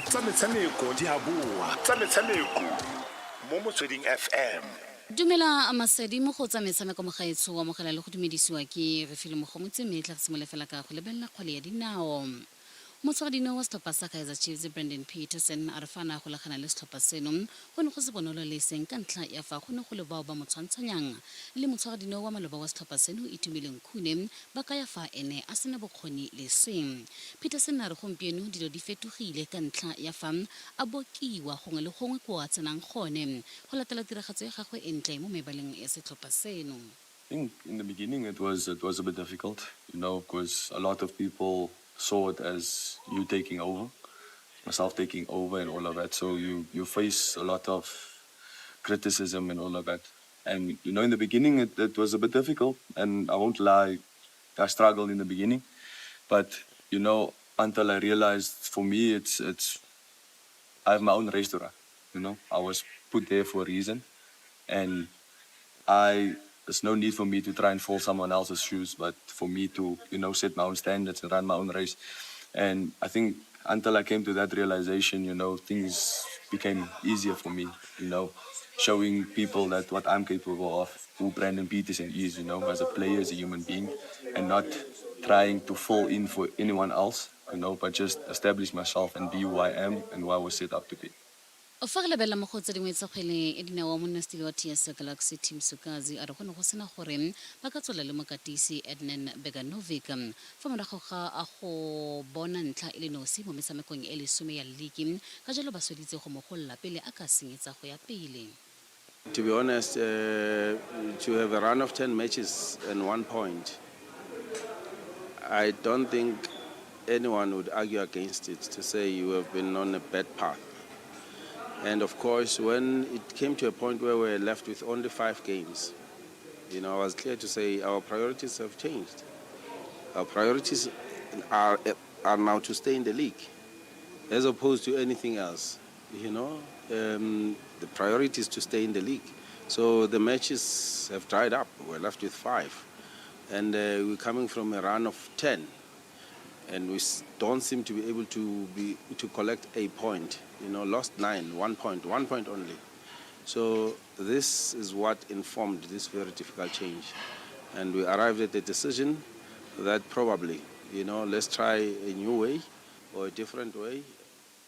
Tsa metshameko di a boa. Tsa metshameko mo Motsweding FM. Dumela Masedi mo go tsa metshameko mogaetsho o amogela le go dumedisiwa ke Refilwe Mogomotsi mme e tla re simole fela ka go lebelela kgwele ya dinao. Motshwaradinao wa setlhopha sa Kaizer Chiefs Brandon Petersen a re fa a ne a golagana le setlhopha seno go ne go se bonolo le eseng ka ntlha ya fa go ne go le bao ba mo tshwantshanyang le motshwaradinao wa maloba wa setlhopha seno Itumeleng Khune ba kaya fa ene a sena bokgoni le eseng. Petersen a re gompieno dilo di fetogile ka ntlha ya fa a bokiwa gongwe le gongwe koo a tsenang gone go latela tiragatso ya gagwe e ntle mo mebaleng ya setlhopha seno. I think in the beginning it was it was a bit difficult, you know, because a lot of people saw it as you taking over, myself taking over and all of that. So you you face a lot of criticism and all of that. And you know, in the beginning it, it was a bit difficult, and I won't lie, I struggled in the beginning, but you know, until I realized for me it's it's I have my own restaurant. You know, I was put there for a reason, and I there's no need for me to try and fill someone else's shoes, but for me to you know set my own standards and run my own race. And I think until I came to that realization, you know, things became easier for me. You know, showing people that what I'm capable of, who Brandon Petersen is, you know, as a player, as a human being, and not trying to fill in for anyone else, you know, but just establish myself and be who I am and who I was set up to be. Fa re lebelela mo go tse dingwe tsa kgwele ya dinao, monnasetilo wa TS Galaxy Tim Sukazi a re go ne go sena gore ba ka tswelela le mokatisi Adnan Beganovic fa morago ga go bona ntlha e le nosi mo metshamekong e lesome ya liki, ka jalo ba sweditse go mo golola pele a ka senyetsa go ya pele. To be honest, uh, to have a run of 10 matches and one point, I don't think anyone would argue against it to say you have been on a bad path. And of course, when it came to a point where we were left with only five games, you know, I was clear to say our priorities have changed. Our priorities are, are now to stay in the league, as opposed to anything else. You know, um, the priority is to stay in the league. So the matches have dried up. We're left with five. And uh, we're coming from a run of 10. And we don't seem to be able to, be, to collect a point. You know, lost nine, one point, one point only. So this is what informed this very difficult change. And we arrived at the decision that probably, you know, let's try a new way or a different way.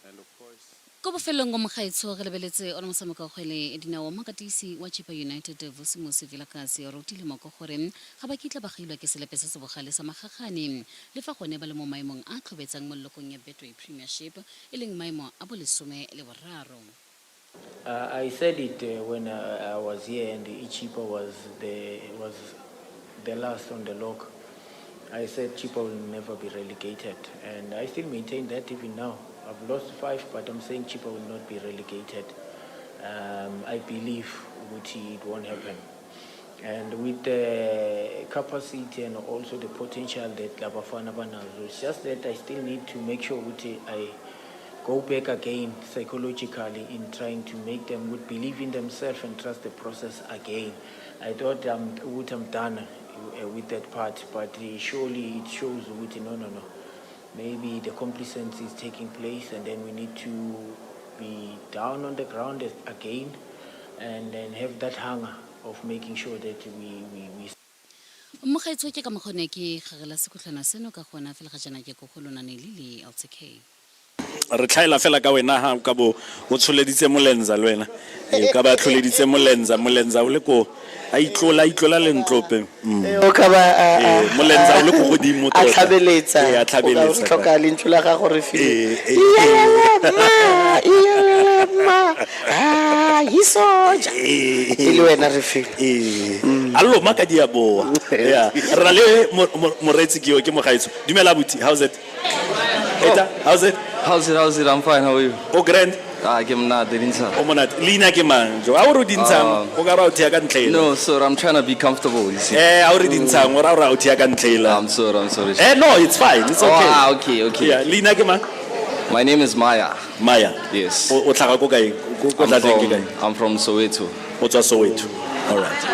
And of course, Ko bofelong mogaetsho re lebeletse one motshameko wa kgwele ya dinao mokatisi wa Chippa United Vusimusi Vilakazi o rutile moko gore ga ba kitla ba gailwa ke selepe se se bogale sa magagane le fa gone ba le mo maemong a a tlhobetsang mo lelokong ya Betway Premiership e leng maemo a bolesome le boraro. Uh, I said it uh, when I, I was here and iChippa was the was the last on the log. I said Chippa will never be relegated, and I still maintain that even now. I've lost five, but I'm saying Chippa will not be relegated. I believe ukuthi it won't happen. And with the capacity and also the potential that labafana banazo, it's just that I still need to make sure ukuthi I go back again psychologically in trying to make them would believe in themselves and trust the process again. I thought ukuthi I'm done with that part, but surely it shows ukuthi no. Maybe the complacency is taking place, and then we need to be down on the ground again and then have that hunger of making sure that we Mogaetsho, ke ka mokgone ke gagela sekhutlhwana seno ka gona fela ga jaana ke ko go lona ne le le LTK. Re tlhaela fela ka wena ha o ka bo o tsholeditse molenza le wena. O ka ba tlholeditse molenza, molenza o le ko a itlola, a itlola lentlope. O ka ba Molenza o le ko godimo a tota. tlhabeletsa. Ee, a tlhabeletsa. O ka tlhoka lentswe la gago re file. Ee. Iyelele ma, iyelele ma, ah, isoja e le wena re file. Ee, a loma ka diaboa ya re na le moreetsi ke yo, ke mogaetso. Dumela buti, how's it? Eta, how's it? How's it? How's it? I'm fine. How are you? O grand. Ah, ke monate dintsha. O monate. Leina ke mang jo? A o re o dintshang? O ka ra o thea ka ntlha ela. No, sir, I'm trying to be comfortable, you see. A o re dintshang, o ra o ra o thea ka ntlha ela. I'm sorry, I'm sorry. No, it's fine. It's Oh, okay. ah, okay. Yeah, leina ke mang? My name is Maya. Maya. Yes. O tlhaga ko kae? Ko tlatleng ke kae? I'm from Soweto. O tswa Soweto. All right.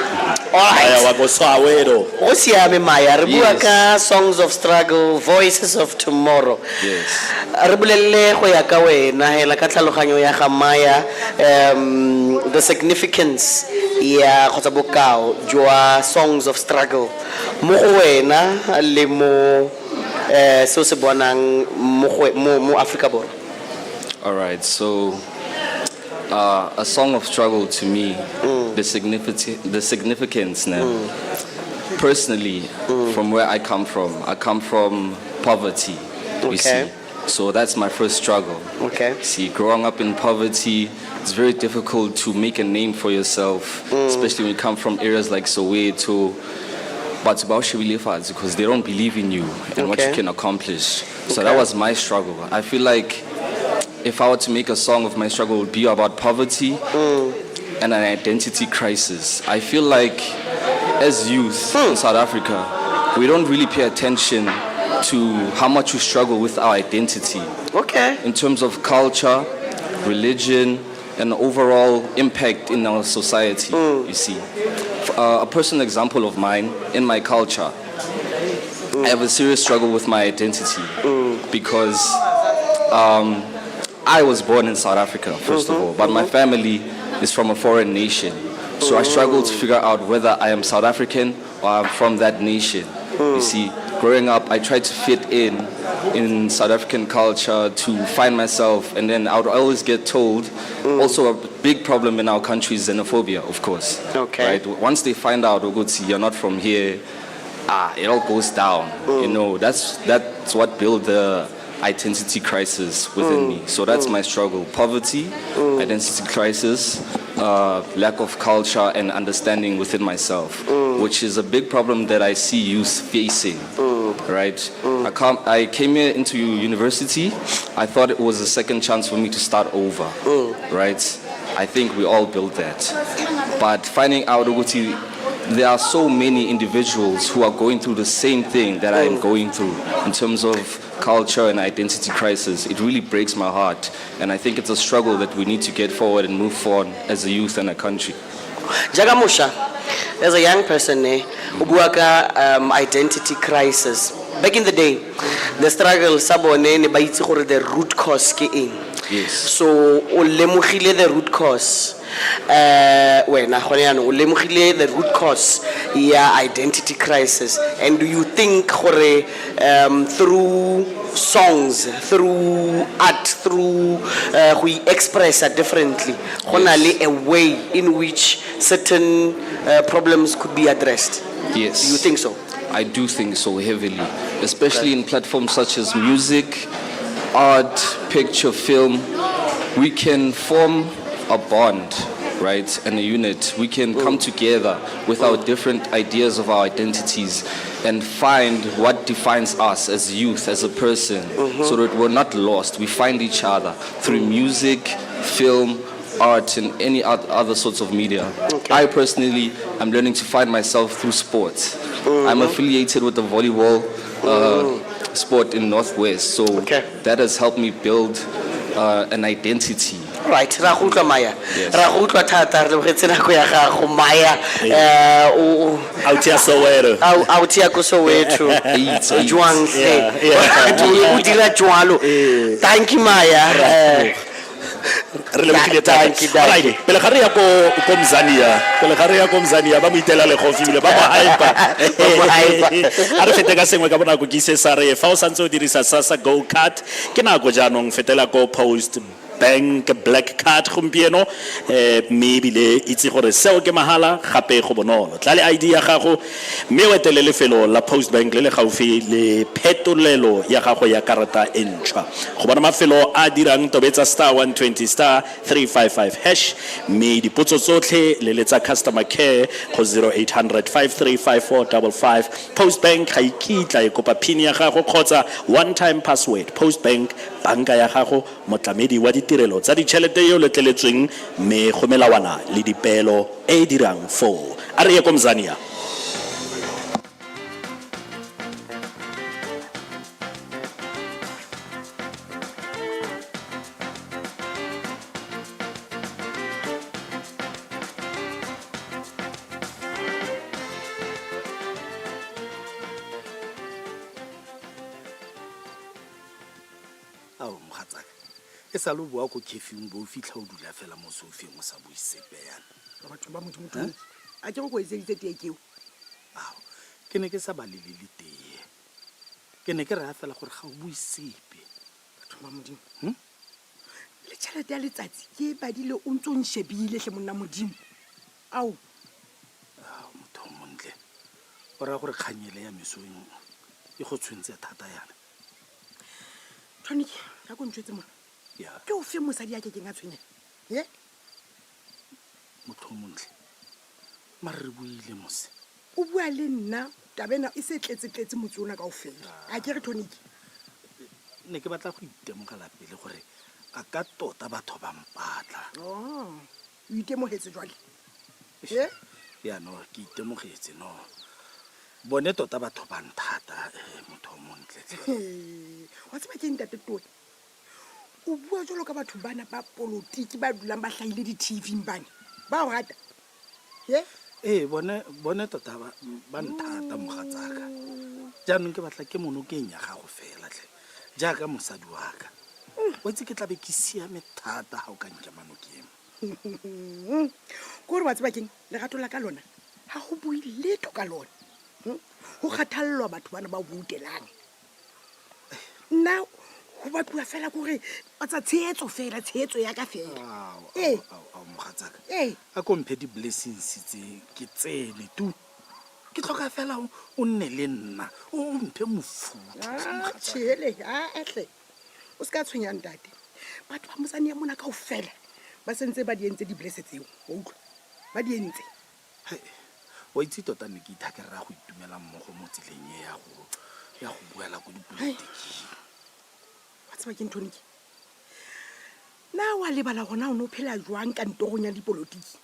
All right. Maya wa ko Soweto. Go siame Maya, re bua Yes. ka Songs of Struggle, Voices of Tomorrow. Yes. Re bolelele go ya ka wena hela ka tlhaloganyo ya ga Maya, the significance ya kgotsa bokao jwa Songs of Struggle mo go wena le mo seo se bonang mo Afrika Borwa. All right. So, a song of struggle to me, the significance now. Personally, from where I come from, I come from poverty. You see. So that's my first struggle. See, growing up in poverty, it's very difficult to make a name for yourself, especially when you come from areas like Soweto. But ba o shebile fatshe because they don't believe in you and what you can accomplish. So that was my struggle. I feel like if I were to make a song of my struggle, it would be about poverty and an identity crisis. I feel like as youth in South Africa, we don't really pay attention to how much we struggle with our identity. In terms of culture, religion, and overall impact in our society, you see. A personal example of mine, in my culture, I have a serious struggle with my identity because I was born in South Africa, first of all, but my family is from a foreign nation. So I struggle to figure out whether I am South African or I'm from that nation. You see, growing up, I tried to fit in South African culture to find myself, and then I would always get told, also a big problem in our country is xenophobia, of course. Right? Once they find out, ukuthi, you're not from here, it all goes down. That's what built the identity crisis within me. So that's my struggle. Poverty, identity crisis, lack of culture and understanding within myself, which is a big problem that I see youth facing, right? I came here into university. I thought it was a second chance for me to start over, right? I think we all built that. But finding out ukuthi there are so many individuals who are going through the same thing that I am going through in terms of culture and identity crisis, it really breaks my heart. And I think it's a struggle that we need to get forward and move forward as a youth and a country. Jaaka mosha, as a young person, o bua ka identity crisis. Back in the day, the struggle sa bone ne ba itse gore the root cause ke eng. So o lemogile the root cause. Wena gone jaanong o lemogile the root cause ya identity crisis, and do you think gore through songs, through art, through go express differently, go na le a way in which certain problems could be addressed? Yes. Do you think so? I do think so heavily, especially in platforms such as music, art, picture, film. We can form a bond, right, and a unit. We can come together with our different ideas of our identities and find what defines us as youth, as a person, so that we're not lost. We find each other through music, film, art, and any other sorts of media. I personally am learning to find myself through sports. I'm affiliated with the volleyball sport in Northwest, so that has helped me build an identity. Right, ra go utlwa Maya. Yes. Ra go utlwa thata, re lebogetse nako ya gago Maya. Out ya Soweto. Out ya ko Soweto. Eight, eight. Jwang hle. Yeah, yeah. O dira jwalo. Thank you Maya. Re lebogile thata. Thank you, thank Alright, pele ga re ya ko Mzania, pele ga re ya ko Mzania, ba mo itela legofi ebile ba mo hyper. Ba mo hyper. A re fete ka sengwe ka bonako ke ise sa re fa o santse o dirisa SASSA Go Card, ke nako jaanong fetela ko Post Bank Black Card gompieno, mme ebile itse gore seo ke mahala gape go bonolo. Tla le ID ya gago mme o etele lefelo la Post Bank le le gaufi le phetolelo ya gago ya karata e ntšhwa. Go bona mafelo a dirang, tobetsa star 120 star 355 hash, mme dipotso tsotlhe le letsa customer care go 0800 5354 55. Post Bank ga e kitla e kopa PIN ya gago kgotsa one time password. Post Bank, banka ya gago, motlamedi wa ditirelo tsa ditšhelete yo letleletsweng mme go melawana le dipeelo e e dirang foo. A re ye ko Mzania. Ao, mogatsaka, e sa le o boa ko cafeng bo o fitlha o dula fela mo sofeng o sa bue sepe yana. Batho ba Modimo, Tony, a ke go ko etseditse tee keo? Ao, ke ne ke sa balele le tee, ke ne ke raya fela gore ga o bue sepe. Batho ba Modimo. Le tšhelete ya letsatsi ke e badile o ntse o nshebile hle monna Modimo. Ao. Ao, motho o montle, o raya gore kganyele ya mesong e go tshwentse thata yana. Tony, ka ko ntshwetse mona. Ya. Ke o fe mosadi ya kekeng a tshwenyega? Ye? Motho o montle, mare re buile mose. O bua le nna, taba ena e se tletse-tletse motse ona kaofela. A ke re, Tonic? Ne ke batla go itemogela pele gore a ka tota batho ba mpatla. Oh, o itemogetse jwale? Ye? Ya no, ke itemogetse no. Bone tota batho ba nthata, motho o montle tlhe. He, wa tseba ke ntate Tony? O bua jwalo ka batho bana ba politiki ba dulang ba hlahile di-T V-ing bane. Ba o rata? Ye? Ee, bone tota ba nthata mogatsaka. Jaanong ke batla ke monokeng ya gago fela tlhe, jaaka mosadi wa ka. Wa itse ke tla be ke siame thata ga o ka nkema nokeng. Ke gore wa tseba keng, lerato la ka lona ga go bue letho ka lona. Go kgathallwa batho bana ba boutelang. Nna go batluwa fela kore wa tsa tshehetso fela, tshehetso ya ka fela. Ao, Ee. ao, ao, mogatsaka. Ee. A ko mphe di-blessings tse ke tsene tu. Ke tlhoka fela o nne le nna, o mphe mofuthu, Ah, mogatsaka. tjhele, ah, hle. O se ka tshwenya ntate. Batho ba mosane ya mona kaofela ba sentse ba di entse di-bless tseo, wa utlwa? Ba di entse. Hei, wa itse tota ne ke ithakerera go itumela mmogo mo tseleng e ya go buela ko dipolotiking. Wa tseba ke ntho ke? Na wa lebala gona o ne o phela jwang kantorong ya dipolotiki?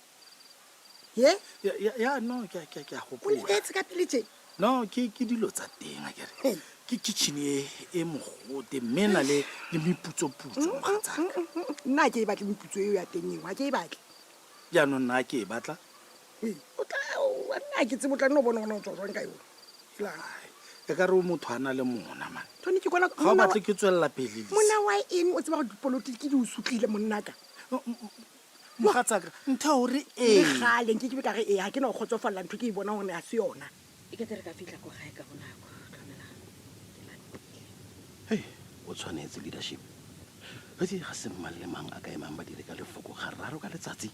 Ye? Ya, ya, ya, no, ke a, ke a, ke a O gopola. lebetse ka pele tje? No, ke dilo tsa teng, akere. Hei. Ke kitchen e mogote, mme e na le meputsoputso, mogatsaka. Nna ha ke e batle meputso eo ya teng eo, ha ke e batle. Jaanong nna ha ke e batla? Hei, o tla, o, nna ha ke tsebe, o tla nna o bona gona o tswa jwang ka yona. Fela. Ai, e ka re o motho a na le mona, man. Tony, ke kwana Ga o monna batle wa ke tswelela pele, Lisa. Monna wa eng o tseba gore dipolotiki di o sutlile, monnaka? Mogatsaka, ntho ya hore Le ee. kgale nke ke be ka re ee, ha ke na ho kgotsofalla ntho ke e bonang hore ha se yona. E kete re ka fitlha ko gae ka bonako, tlhomelang. Hei, o tshwanetse leadership. Itse ga se mang le mang a ka emang badiri ka lefoko gararo ka letsatsi.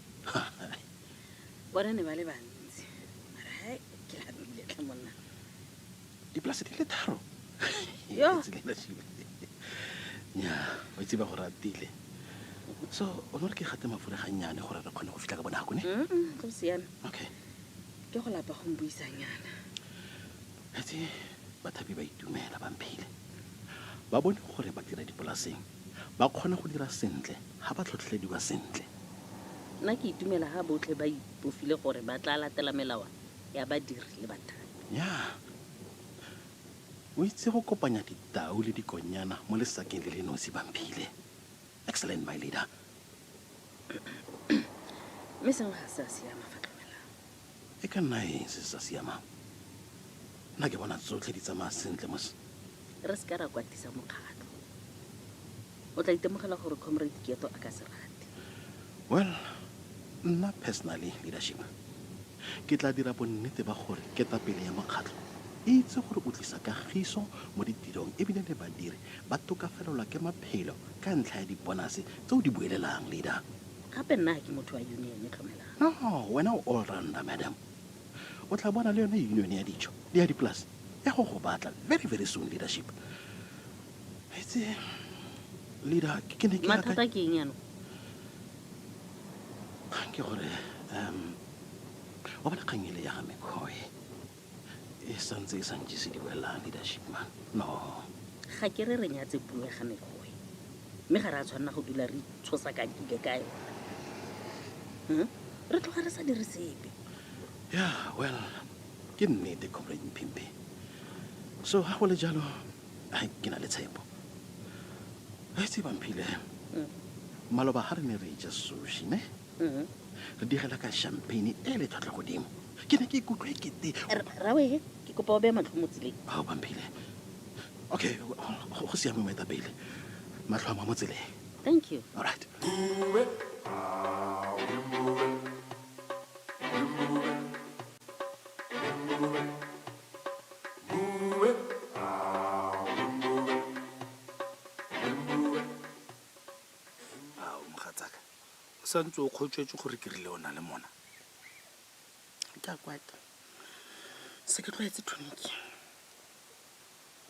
Bona ne ba le bantsi. Mara hai, ke lapile tlhe monna. Dipolase di le tharo. Yo. Itse leadership. Nya, wa itse ba go ratile. So, o no re ke gate mafura gannyane gore re kgone go fitlha ka bonako, ne? Go siame. Okay. Ke go lapa go mbuisanyana. Etse bathapi ba itumela bamphile ba bone gore ba dira dipolaseng ba kgona go dira sentle ga ba tlhotlhelediwa sentle. Nna ke itumela ga botlhe ba ipofile gore ba tla latela melawana ya badiri le bathapi. Ya o itse go kopanya ditau le dikonyana mo lesakeng le le nosi bamphile. Excellent my leader. Mme sengwe ga se a siama fa tlomelang. E ka nna eng se se sa siamang? Nna ke bona tsotlhe di tsamaya sentle mos. Re se ka ra kwatisa mokgatlho. O tla itemogela gore Comrade Keto a ka se rate. Well, nna personally leadership ke tla dira bonnete ba gore ketapele ya mokgatlho e itse gore o tlisa kagiso mo ditirong ebile le badiri ba tokafelelwa ke maphelo ka ntlha ya dibonase tse o di buelelang leader. Gape nna ga ke motho wa union tlhomelang. No, wena o all rounder madam. O tla bona le yone union ya dijo le ya dipolase ya go go batla very very soon leadership. Itse leader ke ne ke Mathata ke eng yanong? Kgang ke gore um wa bona kgang ele ya ga McCoy e santse e sa ntjese diwelang leadership man. No. Ga ke re re nyatse puo ya ga McCoy mme ga re a tshwanela go dula re itshosakakile ka yona. Re tloga re sa dire sepe. Yeah, well, ke nnete comrade Mphimpi. So ga go le jalo, ai ke na le tshepo. A itse Bamphile. Maloba ga re ne re ja sushi ne? Re digela ka champagne e le tlhwatlhwa godimo. Ke ne ke ikutlwa e kete. Rawe, ke kopa o beye matlho mo tseleng. Ao Bamphile. Okay, go siame moetapele. Matlho a mo tseleng. Thank you. All right. Ao mogatsaka, o santse o kgotswetse gore ke rile o na le mona. Ke a kwata. Se ke tlwaetse tonic.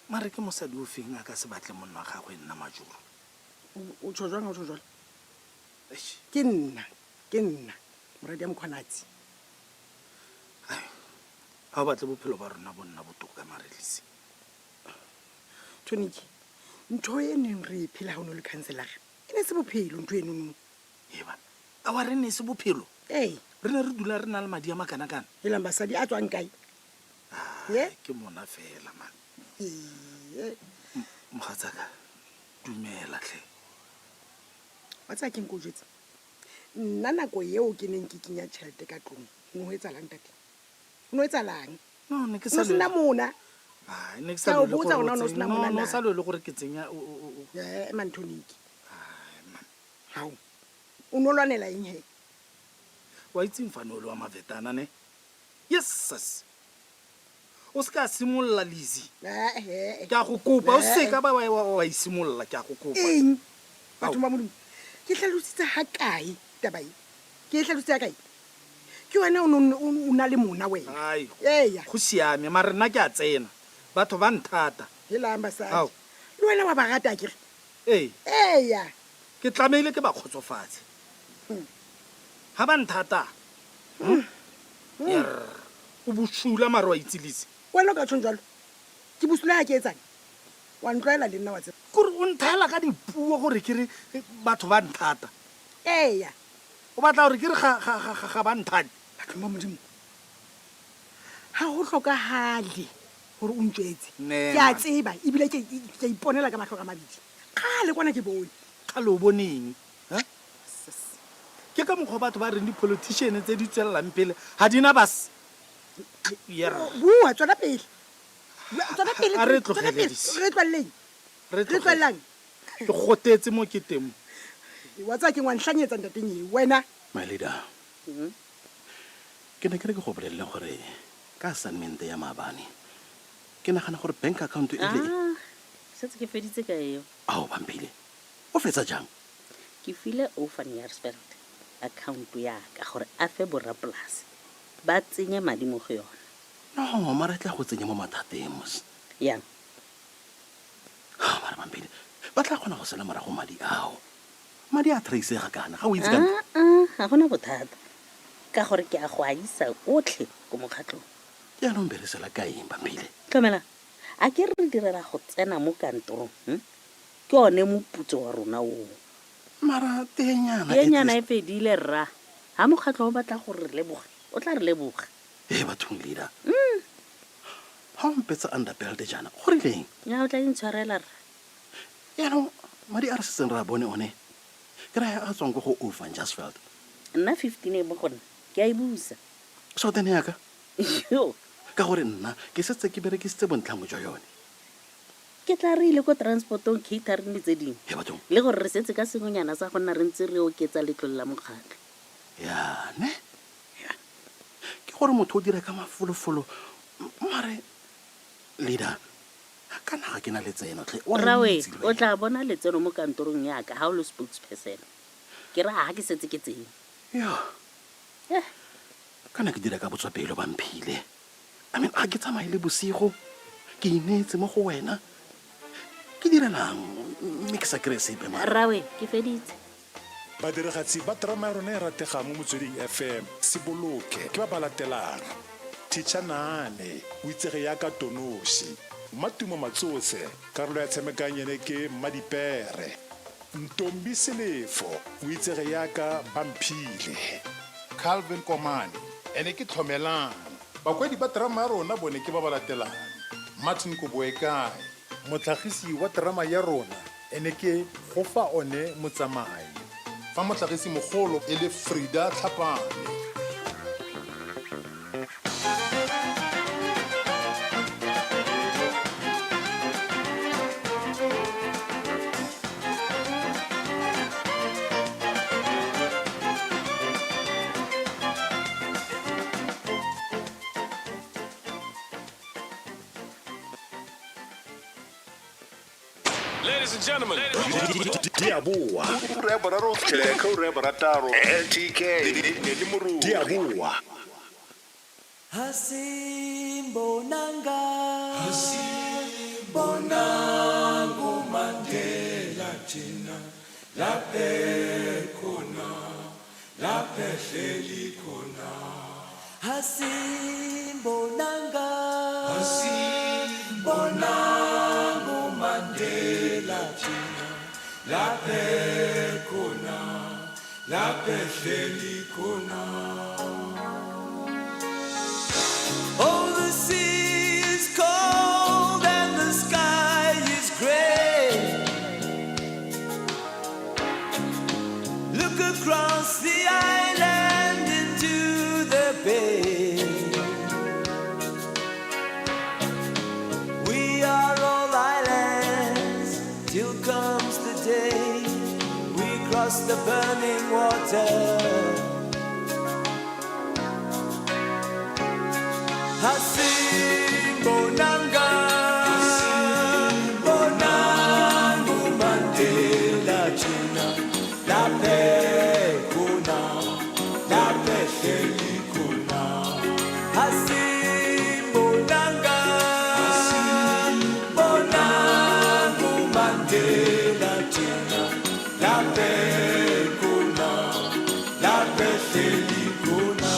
Mare ke mosadi o feng a ka se batle monna wa gagwe nna majoro? O tjho jwang ha o tjho jwalo? Ke nna, ke nna moradi ya Mkhwanatsi. Ai, ha o batle bophelo ba rona bo nna botoka Marelisi. Tonic, ntho e neng re e phela ha o ne o le councillor, e ne se bophelo ntho eno no. Ee bana, a wa re ne se bophelo? Ee. Re ne re dula re na le madi a makanakana. Helang basadi a tswang kae? Ai, ke mona fela man. Ee. Mogatsaka, dumela tlhe. Wa tseba keng ko jwetsa? Nna nako eo ke neng ke kenya tjhelete ka tlung, ho ne ho etsahalang ntate? Ho ne ho etsahalang? No, ne ke O ne sa sena mona. Ai, ne ke sa Ke a o lwele botsa gore hore na o ne o o sena tsenya- mona No, no na. sa lwele gore ke tsenya o- o- o- o. Eh, Mantoniki. Hao. O no lwanela eng he? Wa itse mfane o le wa mavetana ne? Yes, sis. O se ka simolola Lizzy. Eh, eh. Ke a go kopa, o Eh, se ka ba wa wa- wa isimolola, ke a go kopa. Eng? Batho ba Modimo. Ke hlalositse ha kae taba e? Ke e hlalositse ha kae? Ke wena o no o na le mona wena. Ai. Eya. Go siame, mare nna ke a tsena. Batho ba nthata. Helang basadi. Ao. Le wena wa ba rata akere? Ee. Eya. Ke tlamehile ke ba kgotsofatse. Ha ba nthata. Yerr. O bosula mare wa itse Lizzy. Wena o ka tjhong jwalo? Ke bosula ha ke etsang? Wa ntlwaela le nna wa tseba. Kore o nthaela ka dipuo gore ke re batho ba nthata. Eya. O batla gore ke re ga ga ga ga ba nthate. Batho ba Modimo. Ha ho hlokahale gore o ntjwetse. Ne, Ke a man. tseba ebile ke ke a iponela ka mahlo ka mabedi. Kgale kwana ke bone. Kgale o boneng? Ha? Ke ka mokgwa batho ba reng di-politician tse di tswelelang pele ga di na bas. Yerr. Bua, tswela pele. Bua, tswela pele, A re tswela tlogele pele. Lizzy. Re tlwelleng. Re Re tlogele. tlwellang. Ke gotetse mo ke teng. Wa tseba ke ngwa nhlanyetsa ntateng eo, wena. My leader. Ke ne ke re ke go bolelele gore ka assignment ya maabane ke nagana gore bank account e le Ah, setse ke feditse ka eo. Ao Bamphile, o fetsa jang? Ke file Ovan Jaarsveld account ya ka gore a fe borrapolase ba tsenye madi mo go yona. No, mara e tla go tsenya mo mathateng mos. Yang? Ha, mara Bamphile, ba tla kgona go sela morago madi ao. Madi a tracega kana, ga o itse ka Ah, ah, ga gona bothata. Ka gore ke a go a isa otlhe ko mokgatlhong. Jaanong beresela ka eng Bamphile? Tlhomela, a ke re direla go tsena mo kantorong? Ke one moputso wa rona oo. Mara teenyana. Teenyana e fedile rra. Ha mokgatlho o batla go re leboga, o tla re leboga. Ee bathong leader. Ha o mpetsa underbelt jaana, go rileng? Nya o tla intshwarela rra. Yaanong madi a re setseng re a bone one, ke raya a tswang ko go O van Jaarsveld. Nna 15 e mo go nna, ke a e busa. So then yaka? Yo. Ka gore nna ke setse ke berekisitse bontlhanngwe jwa yone. Ke tla re ile ko transportong, catering le tse dingwe. He bathong. Le gore re setse ka sengwenyana sa go nna re ntse re oketsa letlole la mokgatlho. Ya ne? Ya. Ke gore motho o dira ka mafolofolo mare leader kana ga ke na letseno tlhe. O a Rrawe, itse le o wena. tla bona letseno mo kantorong ya ka ha o le spokesperson. Ke raya ha ke setse ke tsene. Yo. Eh. Kana ke dira ka botswapelo ba mphile. I mean, ga ke tsamaye le bosigo. Ke ineetse mo go wena. Ke direlang mme ke sa kry-e sepe mara. Rrawe, ke feditse. Badiragatsi ba terama ya rona e rategang mo Motsweding FM, Seboloke, ke ba ba latelang, Teacher Naane, o itsege yaka Tonoši, Mmatumo Matsose, karolo ya tshamekang ene ke Mmadipere, Ntombi Selefo, o itsege yaka Bamphile, Calvin Komane, ene ke Tlhomelang. Bakwadi ba terama ya rona bone ke ba ba latelang, Martin Koboekae, Motlhagisi wa terama ya rona ene ke Gofaone Motsamai, fa motlhagisi mogolo e le Frida Tlhapane. Ladies and gentlemen, Di a boa. Ura ya boraro ka ura ya borataro LTK ne le moruo. Di a boa. Hasimbonanga Hasimbonanga Mandela thina laphe khona laphe hleli khona Hasimbonanga Hasimbonanga Mandela thina laphe khona laphe hleli khona Oh, the sea is cold and the sky is gray. Look across the island into the bay. We are all islands till comes the day we cross the burning water. Hasimbonanga, Bonangu Mandela thina laphe khona laphe hleli khona Hasimbonanga, Bonangu Mandela thina laphe khona laphe hleli khona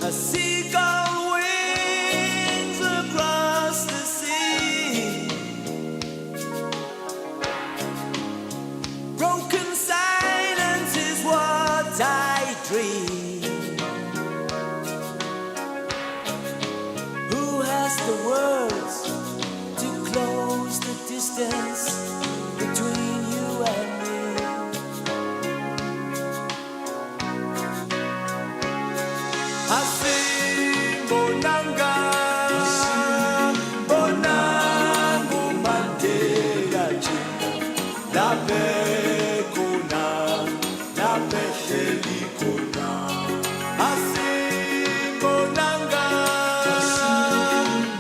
A seagull wings across the sea. Broken silence is what I dream. Who has the words to close the distance between you and me? Hasimbonanga, Bonangu Mandela thina laphe khona laphe hleli khona Hasimbonanga,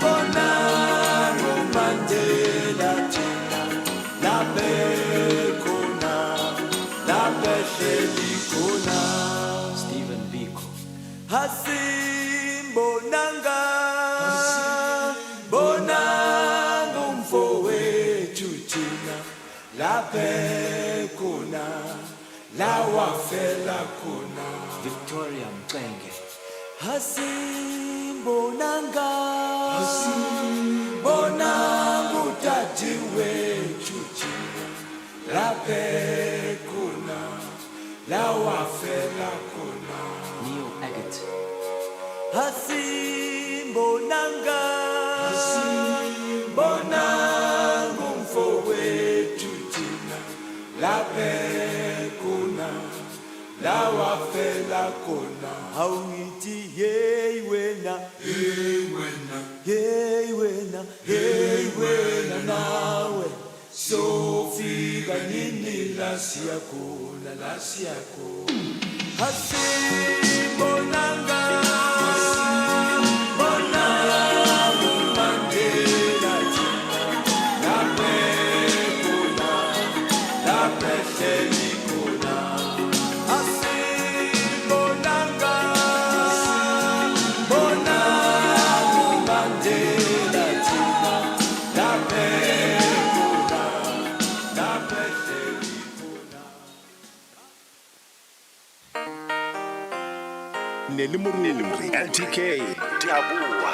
Bonangu Mandela thina laphe khona laphe hleli khona Stephen Biko. Hasimbonanga, Bonangu mfowethu thina laphe khona la wafela khona Victoria Mxenge. Asimbonanga, asimbonanga udadewethu thina lapha khona la wafela khona. Neil Aggett. Asimbonanga, asimbonanga umfowethu thina lapha khona la wafela khona. Awuthi hey wena, hey wena, hey wena, hey wena nawe sofika nini la siyakhona, la siyakhona. Asimbonanga, bonanga uMandela thina lapha khona, lapha ehleli khona. Asimbonanga, bonanga uMandela thina lapha khona, lapha ehleli khona. Nelly Moruri, LTK, di a boa.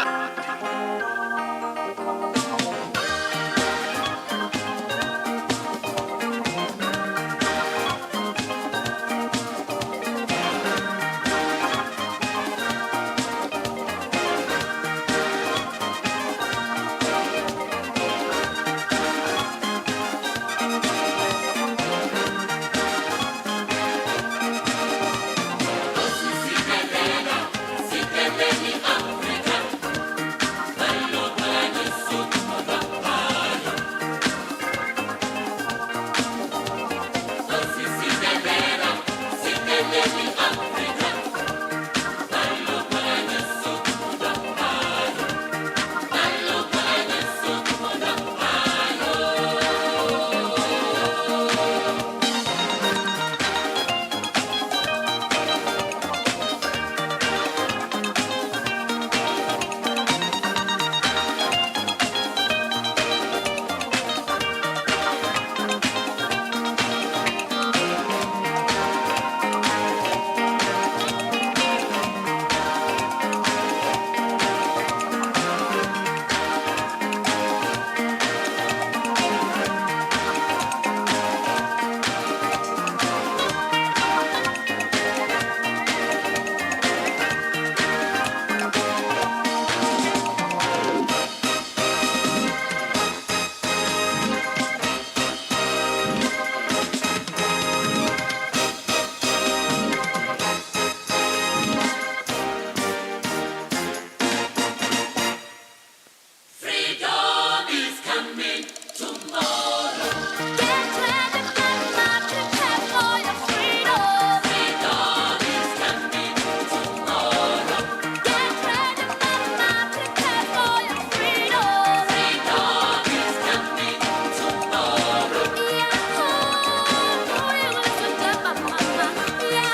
Freedom is coming tomorrow. Get ready, mama, prepare for your freedom. Freedom is coming tomorrow. Get ready, mama, prepare for your freedom. Freedom is coming tomorrow. Yahoo, you listen to mama.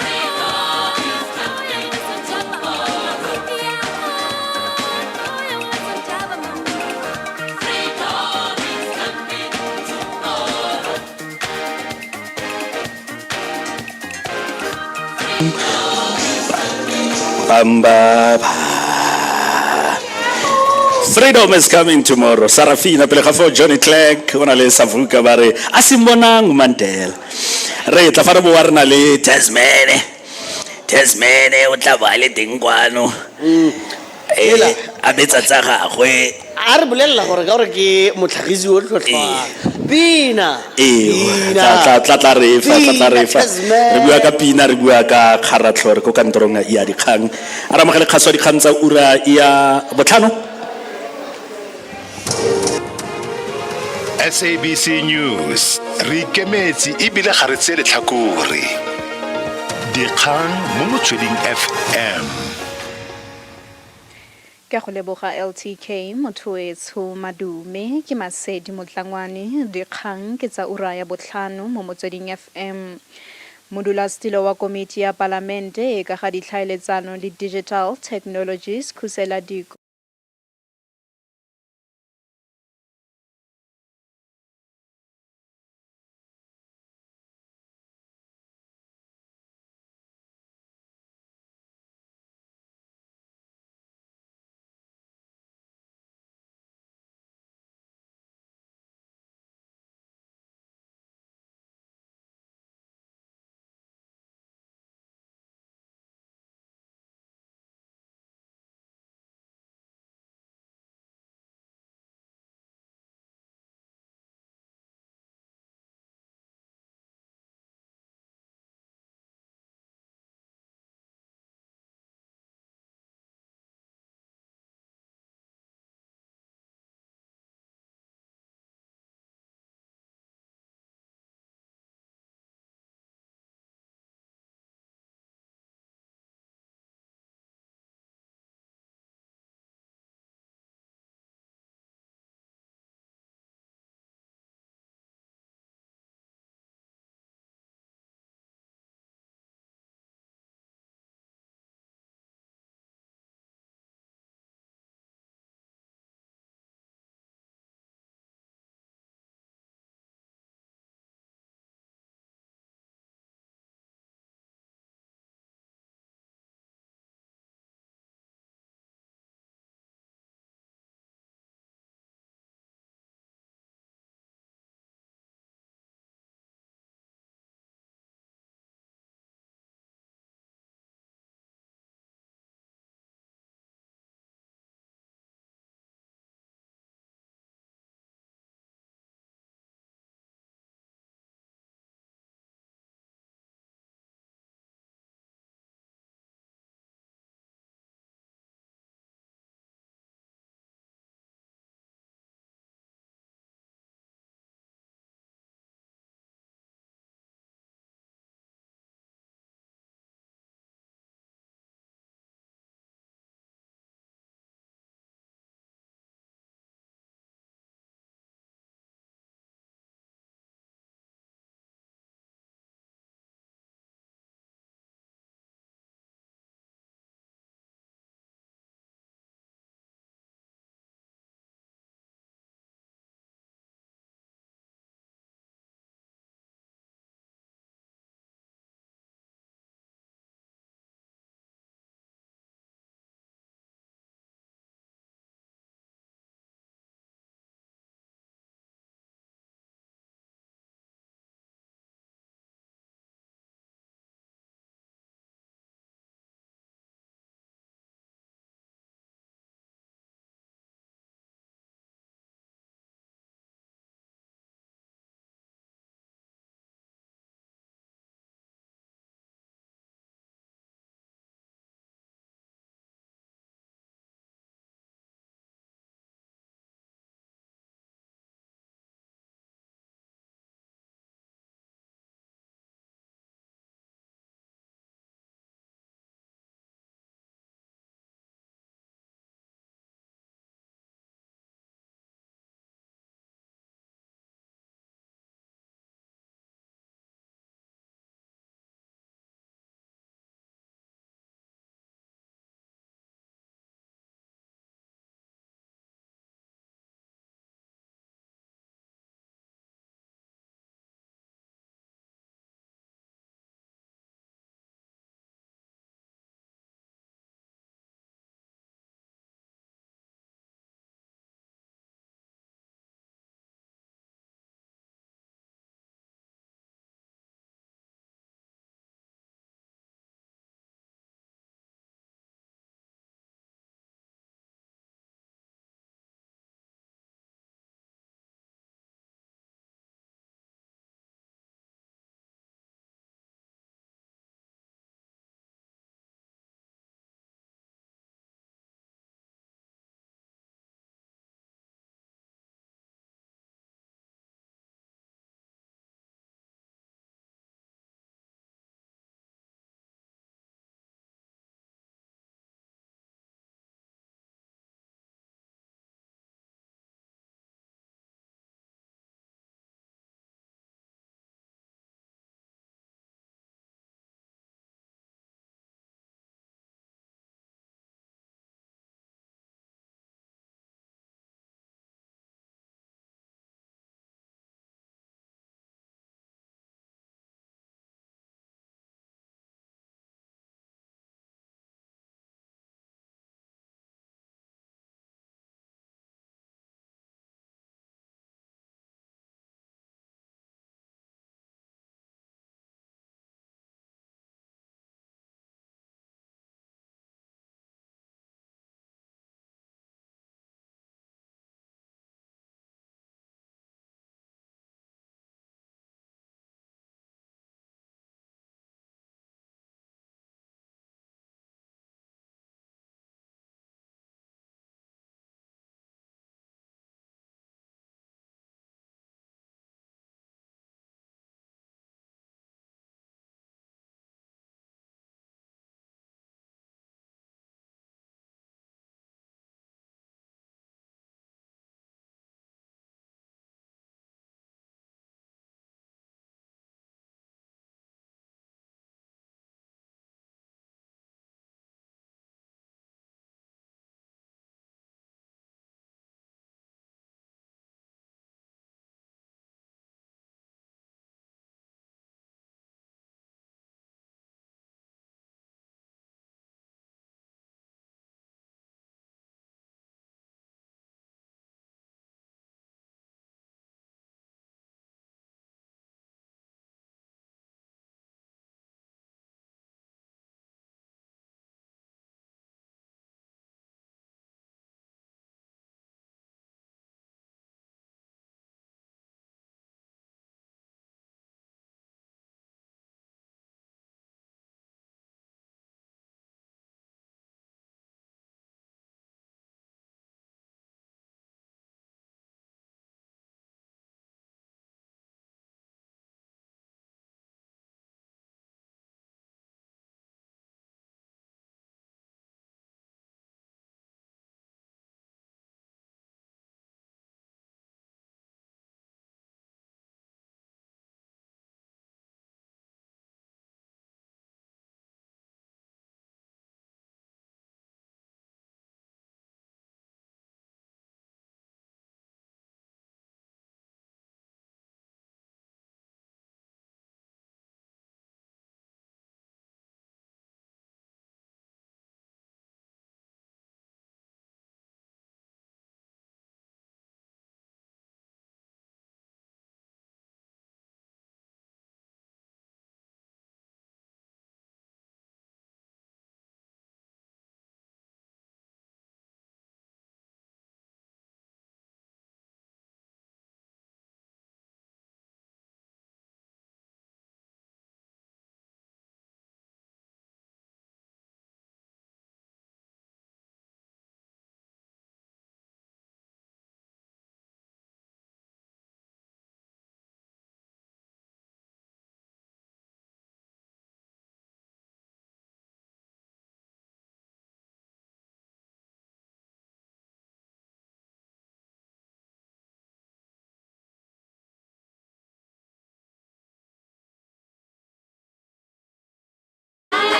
Freedom is coming tomorrow. Yahoo, you listen to mama. Freedom is coming tomorrow. Bamba. Freedom is coming tomorrow. Sarafina pele ga foo Johnny Clegg o na le Savuka ba re a simbonang Mandela. Re tla fa re boa re na le Tasmane. Tasmane o tla ba le teng kwano. A betsa tsa gagwe. A re bolelela gore ka gore ke motlhagisi o tlhotlhwa pina. Ee, Pina. tla re fa, tla re fa. Pina, Re bua ka pina, re bua ka kgaratlho, re ko kantorong ya dikgang. A re amogele kgaso ya dikgang tsa ura ya 5. SABC News re ikemetse ebile ga re tseye letlhakore. Dikgang mo Motsweding FM. Ke go leboga LTK mothoetsho madume ke Masedi Motlangwane dikgang ke tsa ura ya 5 mo Motsweding FM. Modulasetilo wa komiti ya palamente e ka ga ditlhaeletsano le digital technologies Khusela Diko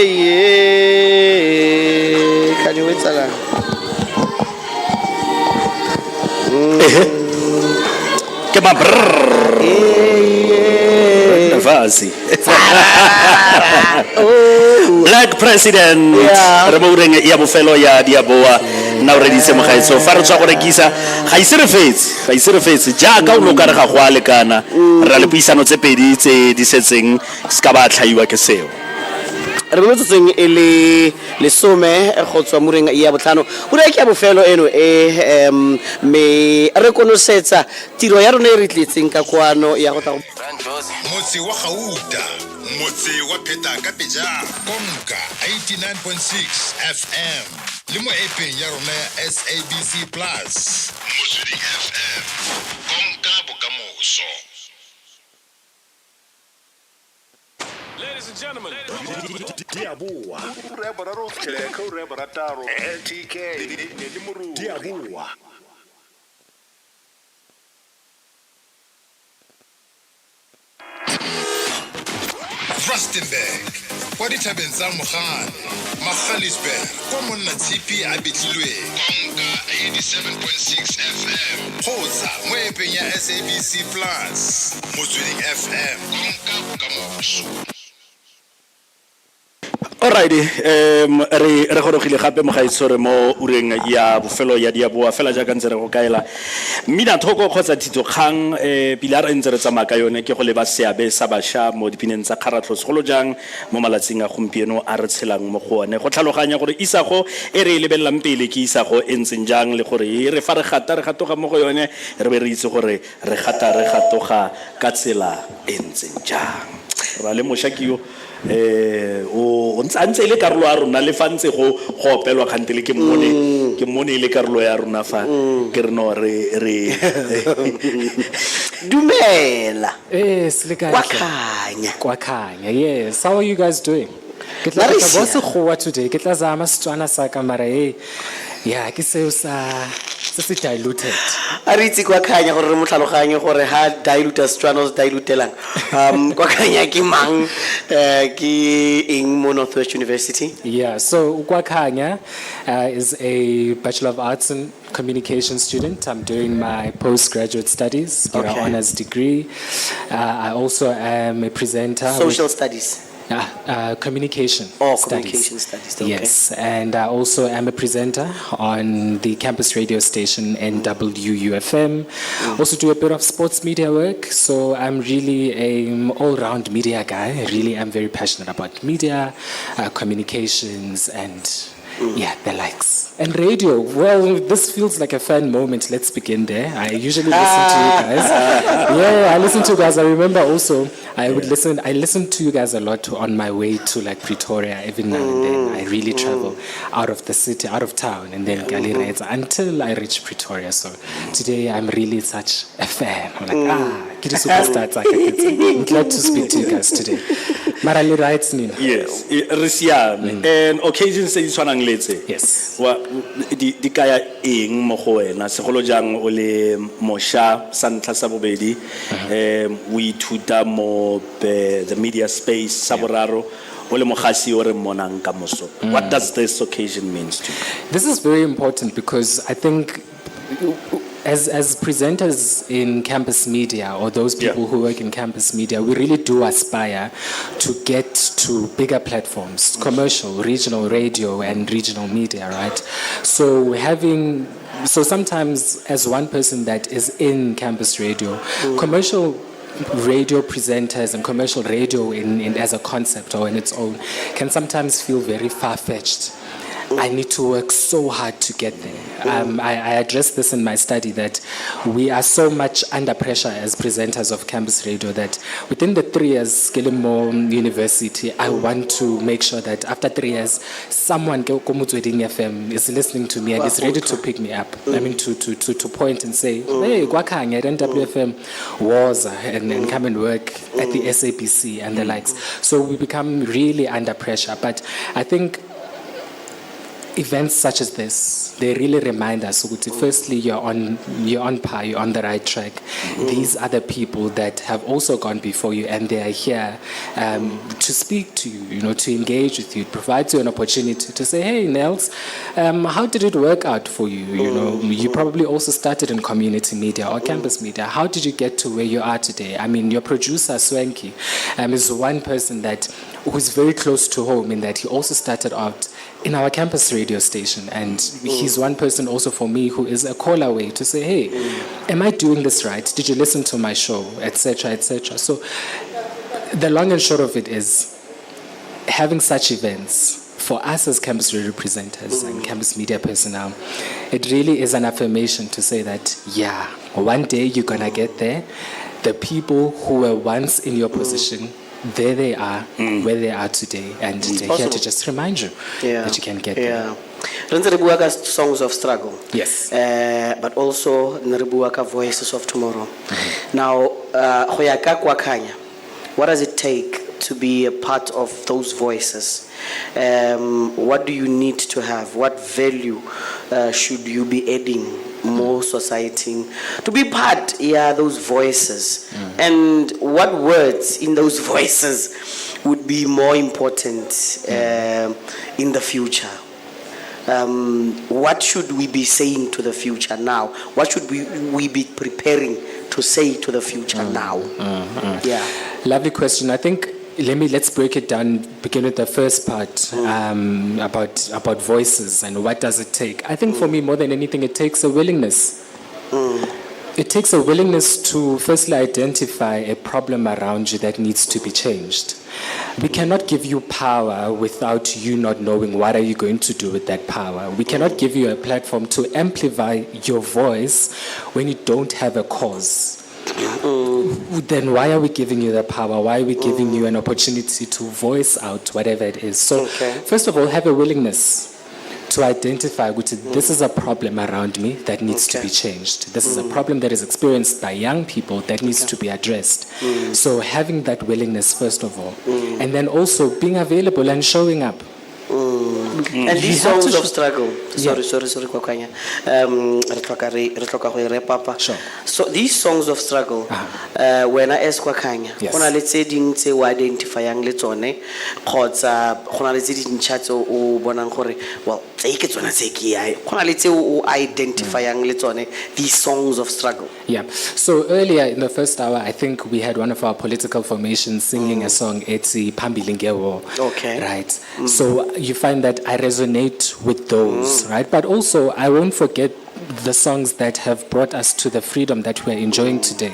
Ee, kgane o etsalang? Ke ma brrr. Vasi. Black President. Re mo ureng ya bofelo ya diaboa. Nna o reditse mogaetso fa re tswa go rekisa ga ise re fetse ga ise re fetse jaaka o ne o ka re ga go a lekana re na le puisano tse pedi tse di setseng se ka ba tlhaiwa ke seo. Re mo metsotsong e le lesome go tswa mureng ya botlhano. Ura ke ya bofelo eno e um mme re konosetsa tiro ya rona e re tletseng ka kwano ya go tla go Motse wa gauta, motse wa pheta ka pejana. Konka 89.6 FM le mo epeng ya rona ya SABC Plus. Motsweding FM, konka bokamoso. Ladies and gentlemen. Di a boa. Ura ya boraro go fitlhela ka ura ya borataro. LTK le Moruo. Di a boa. Rustenburg, kwa dithabeng tsa Mogale, Magaliesberg, kwa monna tshipi a betlilweng. Konka 87.6 FM kgotsa mo epeng ya SABC Plus. Motsweding FM, konka bokamoso. Alright, re re gorogile gape mogaetsho re mo ureng ya bofelo ya diaboa fela jaaka ntse re go kaela mmina thoko kgotsa thitokgang pila re ntse re tsamaya ka yone ke go leba seabe sa bašwa mo dipineng tsa kgaratlho segolo jang mo malatsing a gompieno a re tshelang mo go one go tlhaloganya gore isago e re e lebelelang pele ke isago e ntseng jang le gore e re fa re gata re gatoga mo go yone re be re itse gore re gata re gatoga ka tsela e ntseng jang. Ra le mošwa ke yo o ntse a ntse e le karolo ya rona le fa ntse go go opelwa kgantele ke mmone ke mmone e le karolo ya rona fa ke re no re re Dumela. Yes, le kae Kwa hle? Khanya. Kwa Khanya, yes. How are you guys doing? Ke tla Nna re ke tla bua siame. Sekgowa today. Ke tla zama Setswana sa ka mara hey. Yeah, ke seo sa se se diluted. A re itse kwa Khanya gore re mo tlhaloganye gore ha diluta Setswana o se dilutelang. Kwa Khanya ke mang ke eng mo North West University? Yeah, so Kwa Khanya is a Bachelor of Arts in Communication student. I'm doing my postgraduate studies, get an honors degree. I also am a presenter. With Social studies. Communication Oh, studies. communication studies, okay. Yes, and I also am a presenter on the campus radio station NWUFM. Also do a bit of sports media work, so I'm really an all-round media guy. I really am very passionate about media, communications, and the likes. And radio, well, this feels like a fan moment. Let's begin there. I usually listen to you guys. Yeah, I listen to you guys. I remember also, I would listen, I listen to you guys a lot on my way to Pretoria every now and then. I really travel out of the city, out of town, and then Galilea until I reach Pretoria. So today I'm really such a fan. I'm like, ke di superstar tsa ka ke tse. I'm glad to speak to you guys today. Mara le right, Nina? Yes, re siame. And occasions tse di tshwanang le tse. Yes. Wa, di kaya eng mo go wena? Segolo jang o le mosha sa ntlha sa bobedi, o ithuta mo the media space sa boraro, o le mogasi o re mmonang ka moso. What does this occasion mean to you? This is very important because I think as presenters in campus media or those people who work in campus media, we really do aspire to get to bigger platforms, commercial, regional radio and regional media, right? So sometimes as one person that is in campus radio, commercial radio presenters and commercial radio as a concept or in its own can sometimes feel very far-fetched. I need to work so hard to get there. I addressed this in my study that we are so much under pressure as presenters of campus radio that within the 3 years, Kelemo University, I want to make sure that after 3 years, someone ko Motsweding FM is listening to me and is ready to pick me up. I mean, to point and say, hey, kwa Khanya at NWFM, woza, and come and work at the SABC and the likes. So we become really under pressure. But I think Events such as this, they really remind us ukuthi firstly you're on par, you're on the right track. These are the people that have also gone before you, and they are here to speak to you, to engage with you, provide you an opportunity to say, "Hey, Nels, how did it work out for you? You probably also started in community media or campus media. How did you get to where you are today?" I mean, your producer, Swanky, is one person that who's very close to home in that he also started out in our campus radio station, and he's one person also for me who is a call away to say, "Hey, am I doing this right? Did you listen to my show?" etc., etc. So the long and short of it is, having such events for us as campus radio presenters and campus media personnel, it really is an affirmation to say that, yeah, one day you're gonna get there. The people who were once in your position, there they are, where they are today, and they're here Possible. To just remind you that you can get there. Yeah. Re ntse re bua ka songs of struggle. Yes. But also ne re bua ka voices of tomorrow. Now, go ya ka Kwakhanya, what does it take to be a part of those voices? What do you need to have? What value should you be adding more society to be part, yeah, those voices? And what words in those voices would be more important in the future? What should we be saying to the future now? What should we be preparing to say to the future now? Yeah. Lovely question. I think let's break it down. Begin with the first part about voices and what does it take. I think for me, more than anything, it takes a willingness. It takes a willingness to firstly identify a problem around you that needs to be changed. We cannot give you power without you not knowing what are you going to do with that power. We cannot give you a platform to amplify your voice when you don't have a cause. Then why are we giving you the power? Why are we giving you an opportunity to voice out whatever it is? So, first of all, have a willingness to identify which this is a problem around me that needs to be changed. This is a problem that is experienced by young people that needs to be addressed. So having that willingness first of all, and then also being available and showing up. And these You have to songs of struggle. Yeah. Sorry, sorry, sorry, Kwakhanya. Re tlhoka go e wrap up. Sure. So these songs of struggle, wena as Kwakhanya, go na le tse ding tse o identifyang le tsone, kgotsa go na le tse dintšha tse o bonang gore, well, tse ke tsone tse ke ya. Go na le tse o identifyang le tsone, these songs of struggle. Yeah. So earlier in the first hour, I think we had one of our political formations singing a song, Etsi Phambili Nge War. Right. So you find that I resonate with those, right? But also, I won't forget the songs that have brought us to the freedom that we're enjoying today.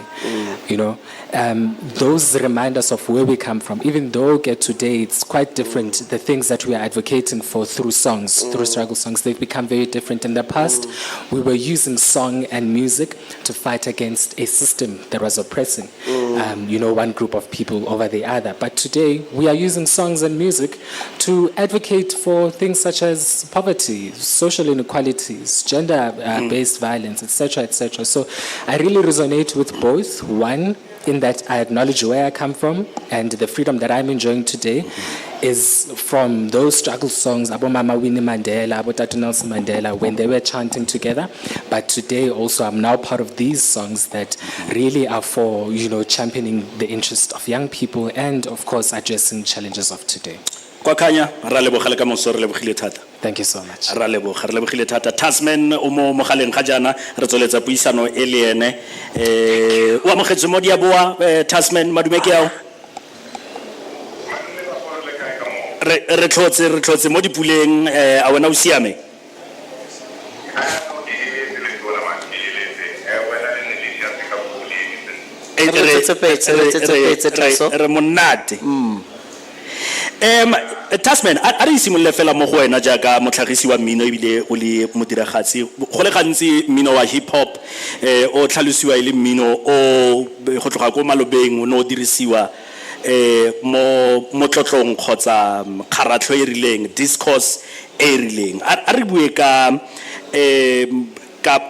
Those remind us of where we come from. Even though get today, it's quite different. The things that we are advocating for through songs, through struggle songs, they've become very different. In the past, we were using song and music to fight against a system that was oppressing, one group of people over the other. But today, we are using songs and music to advocate for things such as poverty, social inequalities, gender based violence, etc., etc. So I really resonate with both. One, in that I acknowledge where I come from and the freedom that I'm enjoying today is from those struggle songs, abo Mama Winnie Mandela, abo Tata Nelson Mandela, when they were chanting together. But today also, I'm now part of these songs that really are for championing the interest of young people and, of course, addressing challenges of today. Kwakhanya, ra leboga le ka moso, re lebogile thata. Thank you so much. Ra leboga, re lebogile thata. Tasman o mo mogaleng ga jaana, re tsweletsa puisano e le ene. O amogetse mo diaboa. Tasman, madume ke ao. Re tlhotse mo dipuleng. A wena o siame? Re tsetsepetse, re tsetsepetse, Taso. Re monate. Tasman, a re simolole fela mo go wena jaaka motlhagisi wa mmino ebile o le modiragatsi. Go le gantsi mmino wa hip hop o tlhalosiwa e le mmino o go tloga ko malobeng o ne o dirisiwa mo motlotlong kgotsa kgaratlho e rileng, discourse e e rileng. A re bue ka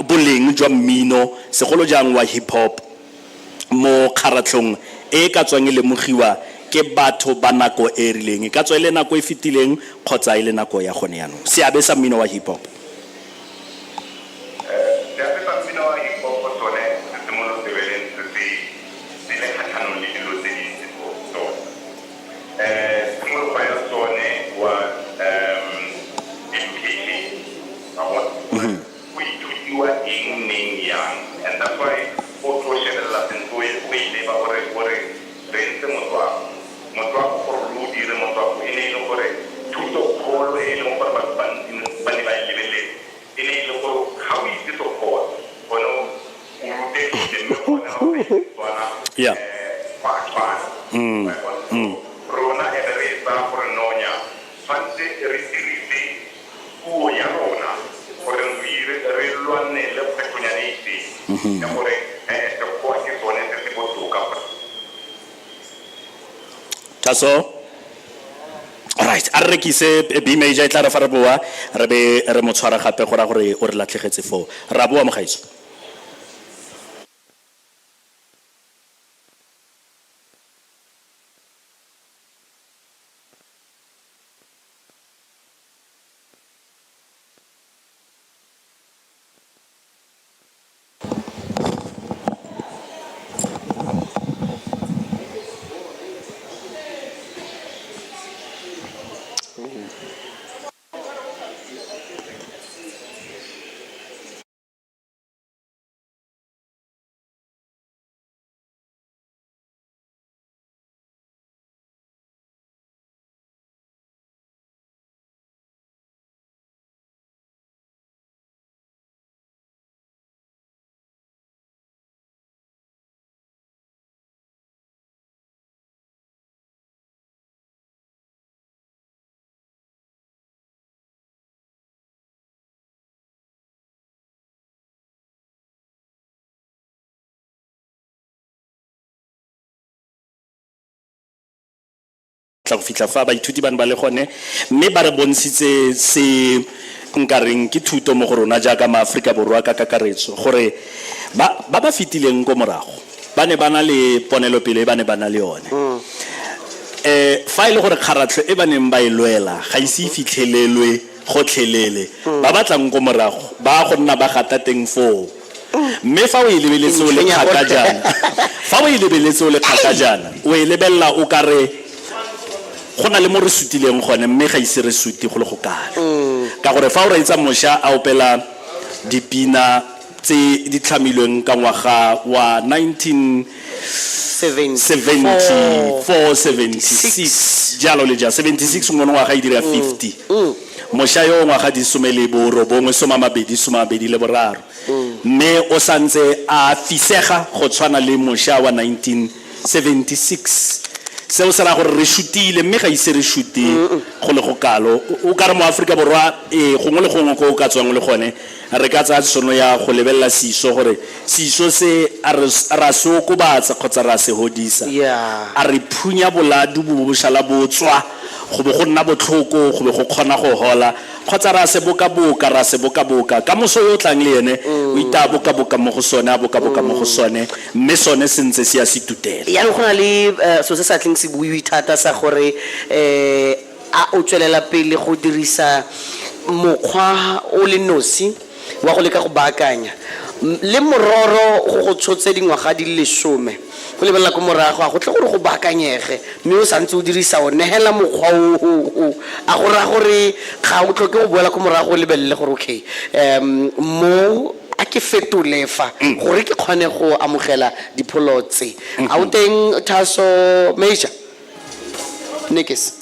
boleng jwa mmino, segolo jang wa hip hop, mo kgaratlhong e ka tswang e lemogiwa. ke batho ba nako e e rileng, e ka tswa e le nako e fetileng kgotsa e le nako ya gone yanong. Seabe sa mmino wa hip hop. Seabe sa mmino wa hip hop sone se simolotse be le ntse se se le kgatlhanong le dilo tse dintsi tota. Tshimologo ya sone was education, wa bona, gore go ithutiwa eng neng yang, and that's why o tlo shebelela sentle o e leba gore gore re entse motswako. Motswako gore re o dire motswako e ne e le gore thuto kgolo e e leng gore batho bantsi ba ne ba e lebeletse e ne e le gore ga o itse Sekgowa gone o rutegile mme gone ga o sa itse Setswana go a tshwana. Wa e bona? So rona e be re e tsaya gore no nya tshwanetse re dirise puo ya rona gore re lwanele kgwetlhonyana e itseng ya gore Sekgowa ke sone se se botoka. Thato? Alright, a re rekise B major, e tla re fa re boa re be re mo tshwara gape, go raya gore o re latlhegetse foo. Ra boa mogaetsho. Tla go fitlha fa baithuti ba ne ba le gone mme ba re bontshitse se nkareng ke thuto mo go rona jaaka maAforika Borwa ka kakaretso, gore ba ba ba fetileng ko morago ba ne ba na le ponelopele e ba ne ba na le yone. Fa e le gore kgaratlho e ba neng ba e lwela ga ise e fitlhelelwe gotlhelele, ba ba tlang ko morago ba go nna ba gata teng foo. Mme fa o e lebeletse o le kgaka jaana, fa o e lebeletse o le kgaka jaana, o e lebelela o kare go na le mo re sutileng gone, mme ga ise re sute go le go kalo. Ka gore fa o reetsa mosha a opela dipina tse di tlhamilweng ka ngwaga wa 1974, 76, jalo le jalo, 76 monongwaga e dira 50. Mosha yo o ngwaga di some le borobongwe, some a mabedi, some a mabedi le boraro, mme o santse a fisega go tshwana le mosha wa 1976. Seo se raya gore re shutile, mme ga ise re shute go le go kalo. O ka re mo Aforika Borwa, ee, gongwe le gongwe ko o ka tswang o le gone, re ka tsaya tshono ya go lebelela seiso gore seiso se a re ra se okobatsa kgotsa ra se hodisa. A re phunya boladu bo bo bo shala bo tswa, go bo go nna botlhoko, go be go kgona go hola, kgotsa ra se bokaboka, ra se bokaboka. Kamoso yo o tlang le ene o itaya bokaboka mo go sone, a bokaboka mo go sone, mme sone se ntse se ya se tutela. Jaanong go na le selo se sa tleng se buiwe thata sa gore a o tswelela pele go dirisa mokgwa o le nosi wa go leka go baakanya, le mororo go go tshotse dingwaga di le lesome go lebelela ko morago, a go tle gore go baakanyege mme o santse o dirisa one hela mokgwa oo? A go raya gore ga o tlhoke go boela ko morago o lebelele gore okay, um mo a ke fetole fa gore ke kgone go amogela dipholo tse? A o teng Thaso Major? Nikis.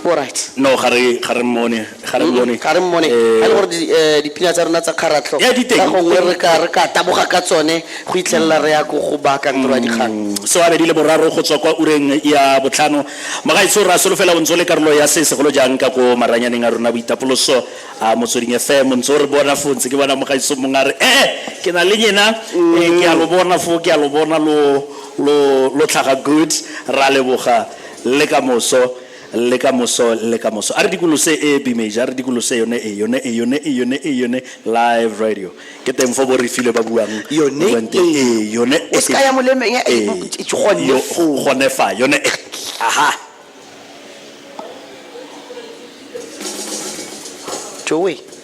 All right. No, ga re ga re mmone, ga re mmone. Ga re mmone. Ga e le gore dipina tsa rona tsa kgaratlho Yeah, di teng. ka gongwe re ka re ka taboga ka tsone go itlhelela re ya ko go ba kantoro ya dikgang. So a bedi le boraro go tswa kwa ureng ya botlhano. Mogaetsho, ra solofela o ntse o le karolo ya se segolo jang ka ko maranyaneng a rona boitapoloso a Motsweding FM. Ntse o re bona foo, ntse ke bona mogaetsho mongwe a re, eh, ke na le nyena, eh, ke a lo bona foo, ke a lo bona lo lo lo tlhaga good. Ra leboga le ka moso. Le ka moso, le ka moso. A re dikolose e bimeja, a re dikolose yone e, yone e, yone e, yone e, yone live radio. Ke teng fo bo re filwe ba buang. Yone buang teng. e. E, yone e. O seka ya molemeng, E. gone foo. Gone fa, yone e. Aha. Joey.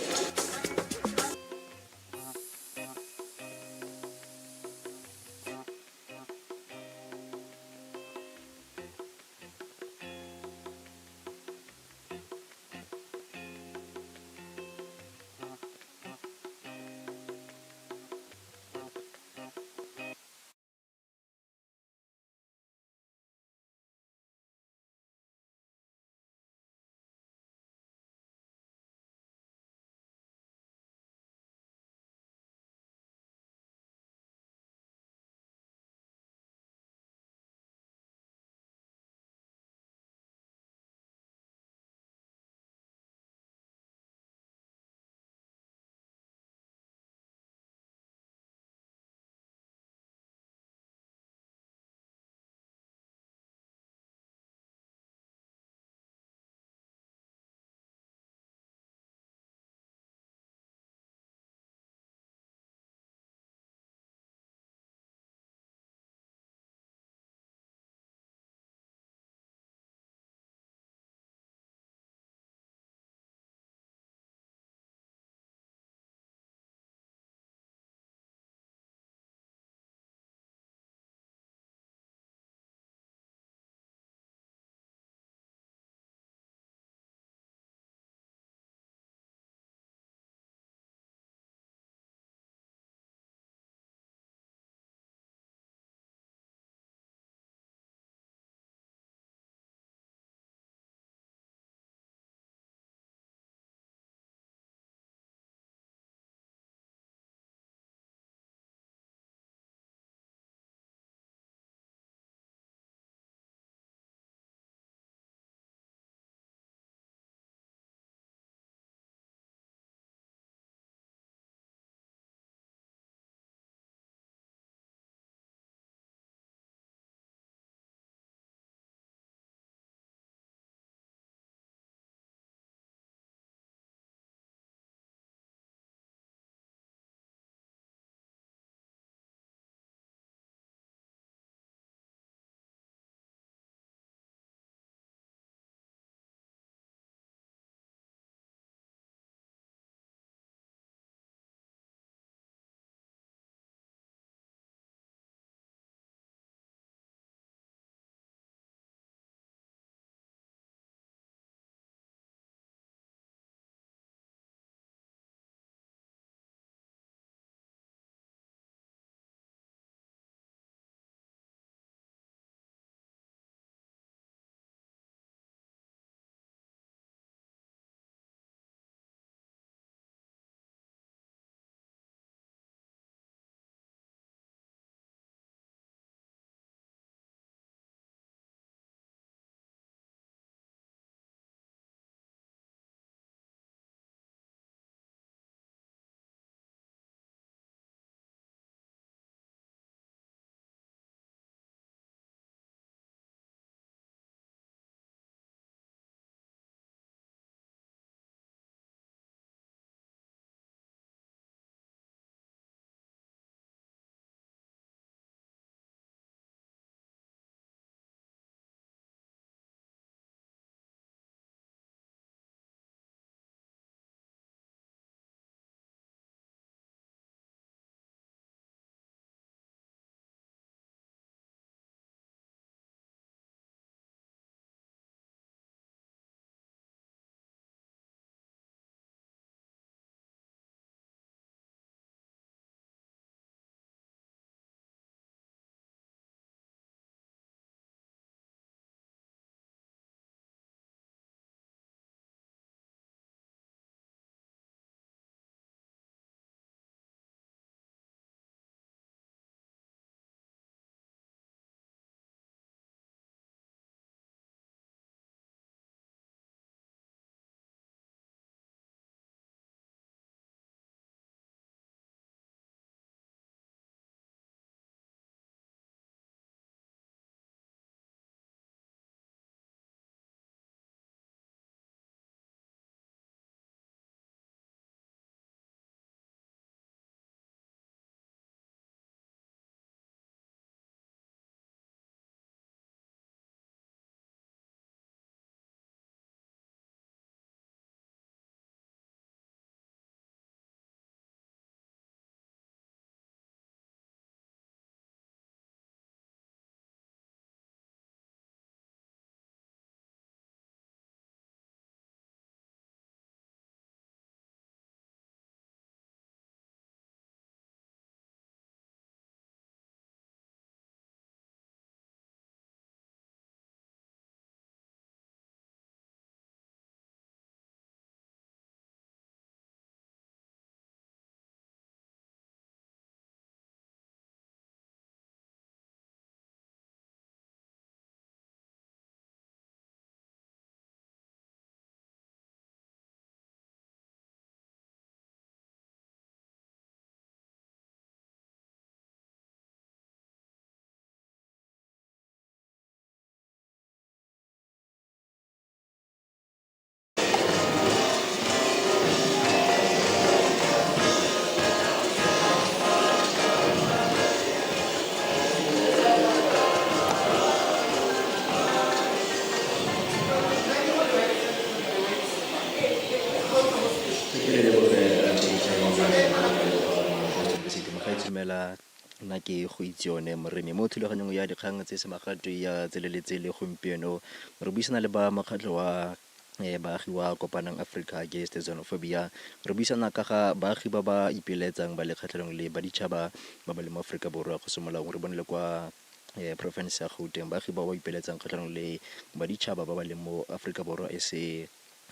Nna ke Goitseone Moremi. Mo thulaganyong ya dikgang tse semagatwe ya tsele le tsele gompieno re buisana le ba mokgatlho wa baagi wa Kopanang Africa Against Xenophobia. Re buisana ka ga baagi ba ba ipelaetsang ba le kgatlhanong le baditšhaba ba ba leng mo Aforika Borwa go se molaong. Re bone le kwa porofense ya Gauteng baagi ba ba ipelaetsang kgatlhanong le baditšhaba ba ba leng mo Aforika Borwa e se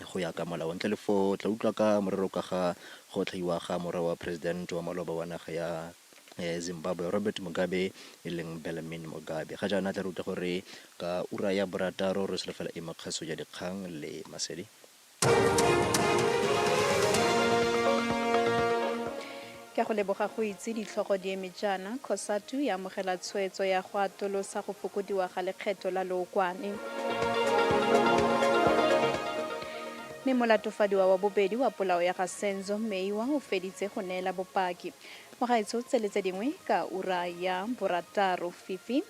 go ya ka molao. Ntle le foo, o tla utlwa ka morero ka ga go otlhaiwa ga morwa wa President wa maloba wa naga ya Zimbabwe Robert Mugabe e leng Bellarmine Mugabe. Ga jaana tla re utlwa gore ka ura ya borataro re solofela eng mo kgaso ya dikgang le masedi. Ke a go leboga go itse ditlhogo di eme jaana, Cosatu e amogela tshwetso ya go atolosa go fokodiwa ga lekgetho la lookwane. Mme molatofadiwa wa bobedi wa polao ya ga Senzo Meyiwa o feditse go neela bopaki. Mogaetsho tse le tse dingwe ka ura ya borataro. Fifi.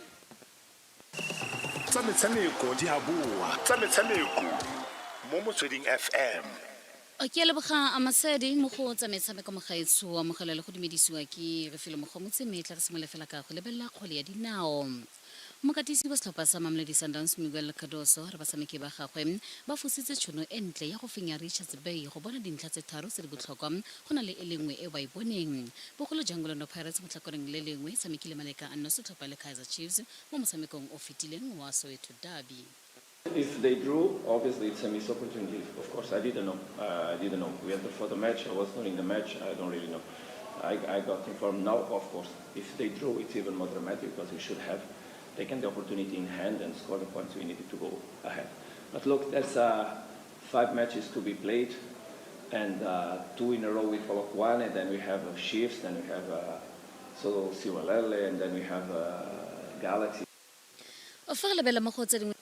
Tsa metshameko di a boa. Tsa metshameko mo Motsweding FM. Ke a leboga Amasedi mo go tsa metshameko mogaetsho o amogelwa le go dumedisiwa ke Refilwe Mogomotsi mme tla re simolole fela ka go lebelela kgwele ya dinao. Mokatisi wa setlhopha sa Mamelodi Sundowns Miguel Cardoso a re batshameki ba gagwe ba fositse tšhono e ntle ya go fenya Richards Bay go bona dintlha tse tharo tse di botlhokwa go na le e le nngwe eo ba e boneng. Bogolo jang Orlando Pirates mo tlhakoreng le lengwe e tshamekile maleka a nno setlhopha le Kaizer Chiefs mo motshamekong o fetileng wa Soweto Derby. If they drew, obviously it's a missed opportunity. Of course, I didn't know. I didn't know. We entered for the match. I was not in the match. I don't really know. I, I got informed now, of course. If they drew, it's even more dramatic because we should have taken the opportunity in hand and scored the points we needed to go ahead. But look, there's five matches to be played and two in a row with Polokwane, and then we have shifts, then we have so Siwelele, and then we have Galaxy. Fa re lebelela mo go tse dingwe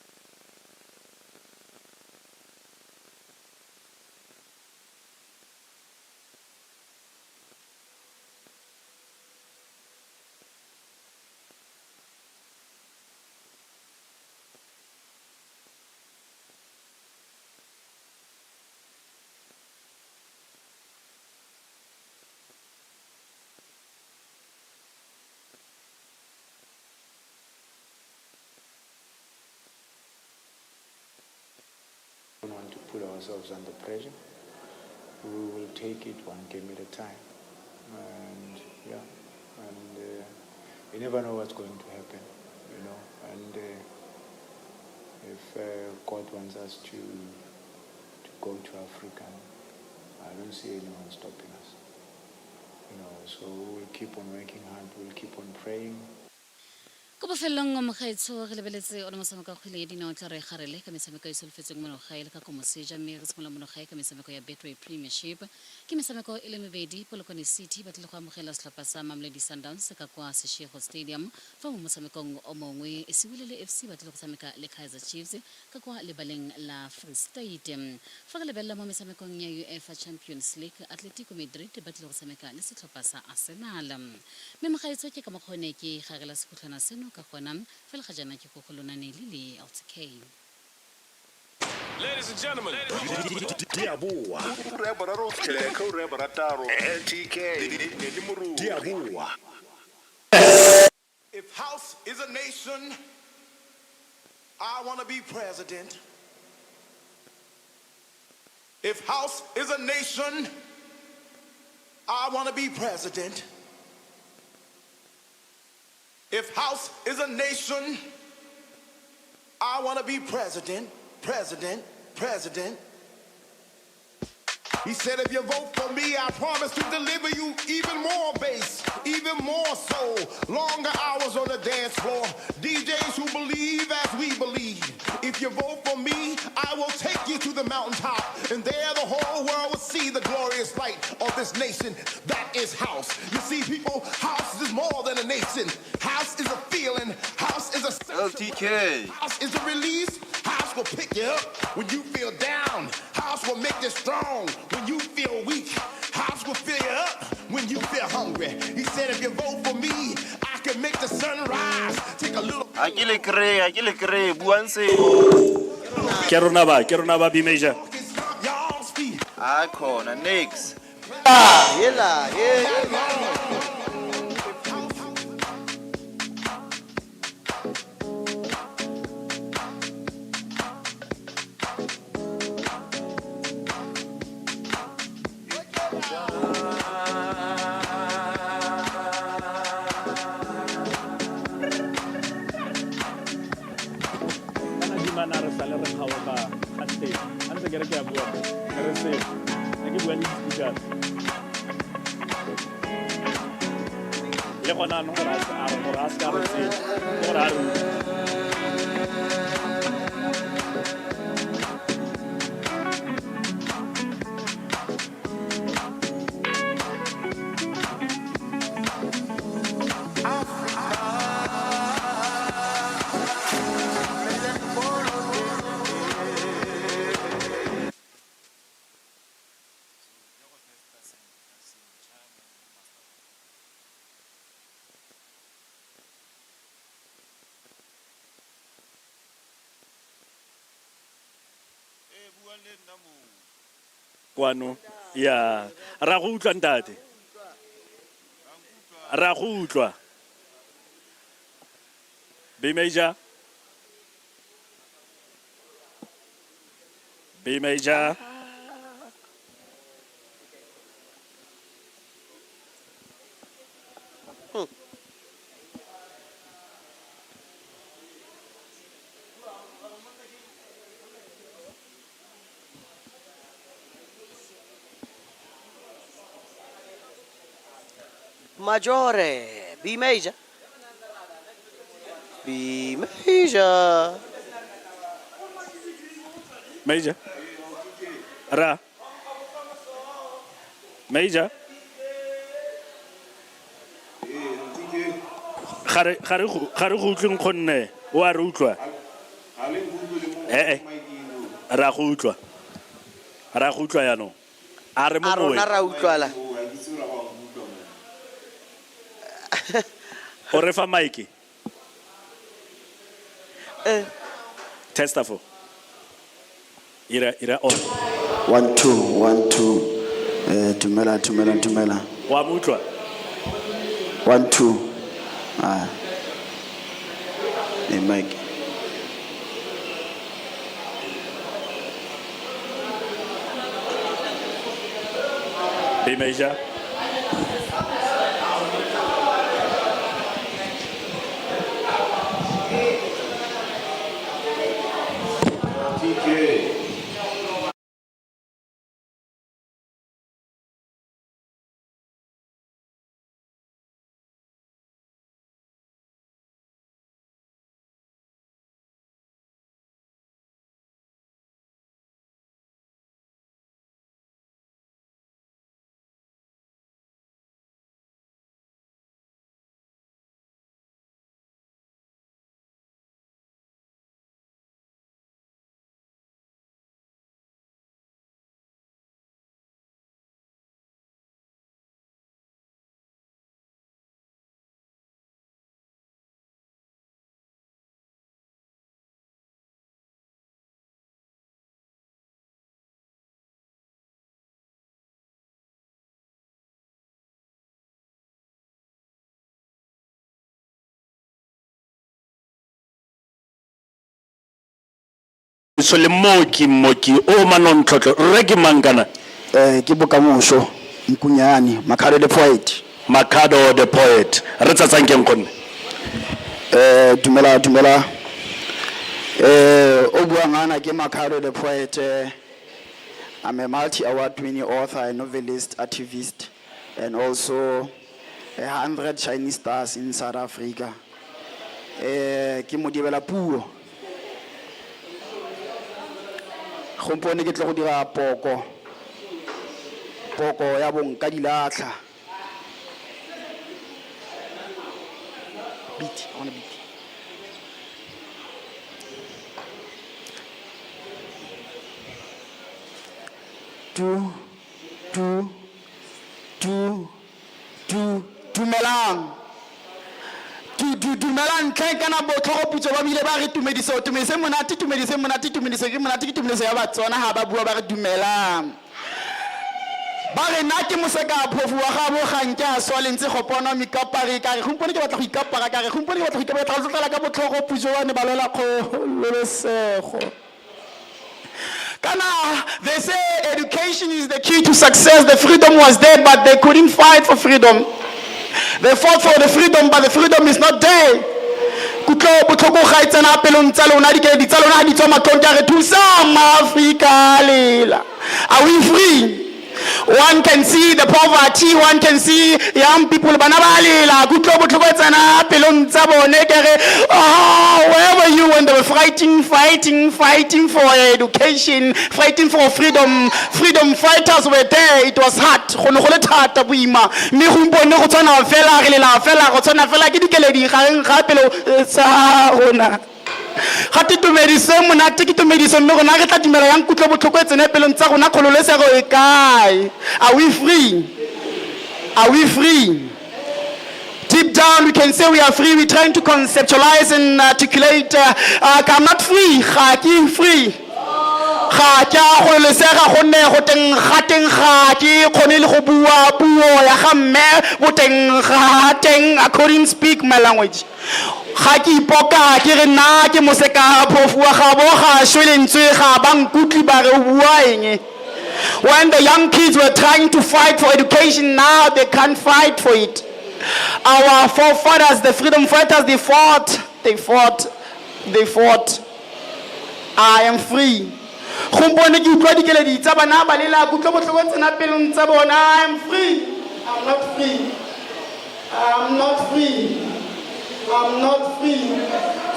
Don't want to put ourselves under pressure. We will take it one game at a time. And yeah, and uh, you never know what's going to happen, you know. And uh, if uh, God wants us to to go to Africa, I don't see anyone stopping us. You know, so we'll keep on working hard, we'll keep on praying. Ko bofelelong mogaetsho re lebeletse one motshameko wa kgwele ya dinao tla re garele ka metshameko e solofetsweng mono gae le ka ko moseja mme re simolola mono gae ka metshameko ya Betway Premiership. Ke metshameko e le mebedi, Polokwane City ba tlile go amogela setlhopha sa Mamelodi Sundowns ka kwa Seshego Stadium fa mo motshamekong o mongwe Siwelele FC ba tlile go tshameka le Kaizer Chiefs ka kwa lebaleng la Free State. Fa re lebelela mo metshamekong ya UEFA Champions League, Atletico Madrid ba tlile go tshameka le setlhopha sa Arsenal. Mme mogaetsho ke ka mokgwa o ne ke garela sekhutlhwana seno ka gona, fela ga jaana ke ko go lona Nelly le LTK. Ladies and gentlemen. Di a boa. Ura ya boraro go fitlhela ka ura ya borataro. LTK. Nelly Moruri. Di a boa. If house is a nation, I want to be president. If house is a nation, I want to be president. If house is a nation, I want to be president, president, president. He said, if you vote for me, I promise to deliver you even more bass, even more soul, longer hours on the dance floor, DJs who believe as we believe. If you vote for me, I will take you to the mountaintop, and there the whole world will see the glorious light of this nation. That is house. You see, people, house is more than a nation. House is a feeling. House is a LTK. House is a release. House will pick you up when you feel down. House will make you strong when you feel weak. House will fill you up when you feel hungry. He said, if you vote for me, I can make the sun rise. Take a little. Ga ke le kry-e, ga ke le kry-e, buang se. Ke rona ba, ke rona ba B-Major. A khona, nix. Yela, ye. Mosimane a re sale re kgaoga gante a ntse ke re ke a bua ke re se ne ke bua le di-speakers le gona anong gore a se ka re se gore a re utlwe. Kwano ya ra go utlwa ntate, ra go utlwa. B major, B major. Majore, B major. B major. Major. Ra. Major. Ga re go utlweng gonne o a re utlwa. Eh ra go utlwa. Ra go utlwa jaanong. A re mo A rona ra utlwala. O re fa mic. Testa fo. Ira on. 1 2 1 2. Dumela dumela dumela. Wa mo utlwa? 1 2. Ah. E mic. B major. So le mooki o manontlhotlho rre ke mang kana? Ke Bokamoso Nkunyane, Makhado the poet. Makhado the poet. Re tsatsang ke nkgonne. Dumela dumela. O buang ana ke Makhado the poet. I'm a multi-award winning author, a novelist, activist, and also 100 Chinese stars in South Africa. Ke modibela puo. Gompieno ke tle go dira poko. Poko ya bonka dilatlha. Beat, I want to beat. Tu, tu, tu, tu, dumelang. Tu, tu, dumelang, tlhe kana botlhogo putso ba bile ba re tumediso, tumedise monate, tumedise monate, tumedise ke monate, ke tumediso ya Batswana ha ba bua ba re dumelang. Ba re nna ke moseka phofu wa ga bo gang ke a swa lentse go pona mekapare ka re gompieno ke batla go ikapara ka re gompieno ke batla go ikapara, ke tla tlotlela ka botlhogo putso ba ne ba lwela kgololosego. Kana, they say education is the key to success. The freedom was there, but they couldn't fight for freedom. They fought for the freedom, but the freedom is not there. Kutlo botlhoko ga e tsena pelong tsa lona dikeledi tsa lona ga di tswa matlhong ke a re thusang maaforika lela. Are we free? One can see the poverty, one can see young people bana ba lela kutlo botlhoko e tsena pelong tsa bone ke re oh, where were you when they were fighting, fighting, fighting for education, fighting for freedom? Freedom fighters were there, it was hard. Go ne go le thata boima. Mme gompieno go tshwana fela re lela fela go tshwana fela ke dikeledi gareng ga pelo eh, tsa rona. Ga te tumediso e monate ke tumediso mme rona re tla dumela yang kutlo botlhoko e tsene pelong tsa rona kgololesego e kae? Are we free? Are we free? Deep down, we can say we are free. We're trying to conceptualize and articulate. I'm not free. Ga ke free. Ga ke a gololesega gonne go teng ga teng ga ke kgone le go bua puo ya ga mme boteng ga teng I couldn't speak my language. Ga ke ipoka ke re nna ke moseka phofu wa gabo ga shwe lentswe ga ba nkutlwe ba re o bua eng. When the young kids were trying to fight for education, now they can't fight for it. Our forefathers, the freedom fighters, they fought, they fought, they fought. I am free. Gompieno ke utlwa dikeledi tsa bana ba lela kutlo botlhoko tsena pelong tsa bona. I am free. I'm not free. I'm not free. I'm not free.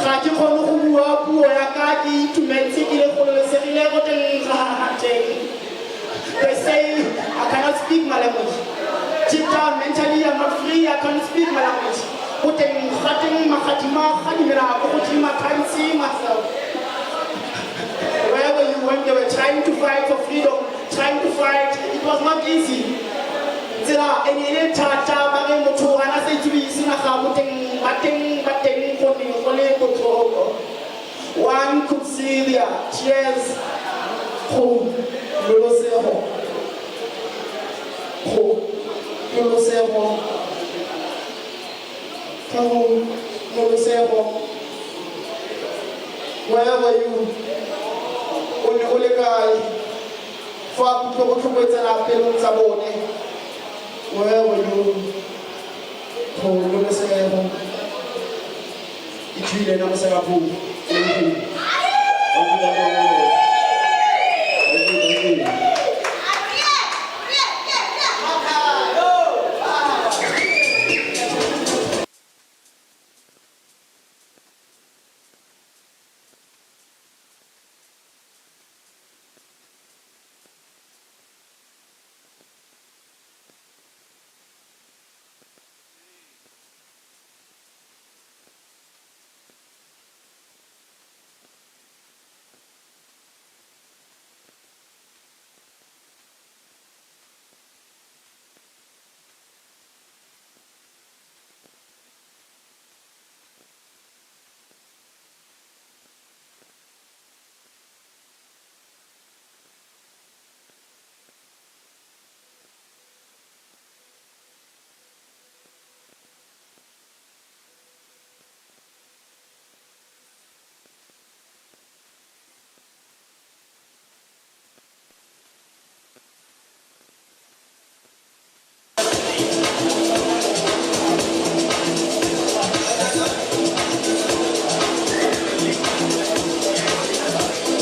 Ga ke kgone go bua puo ya ka ke itumetse ke le gololesegile go teng ga teng. They say I cannot speak my language. Deep down mentally I'm not free, I can't speak my language. Go teng ga teng magadima gadimela ko godimo I can't see myself. Wherever you went, they were trying to fight for freedom, trying to fight. It was not easy. Tsela e ne e le thata ba re motho a na sa itsebise naga bo teng ba teng ba teng go ne go le botlhoko. One could see their tears go lolosego go lolosego ka go lolosego. Where were you? O ne o le kae fa kutlo botlhoko e tsena pelong tsa bone? Where were you? Kgololosego. E tswile na moseka phofu. Thank you.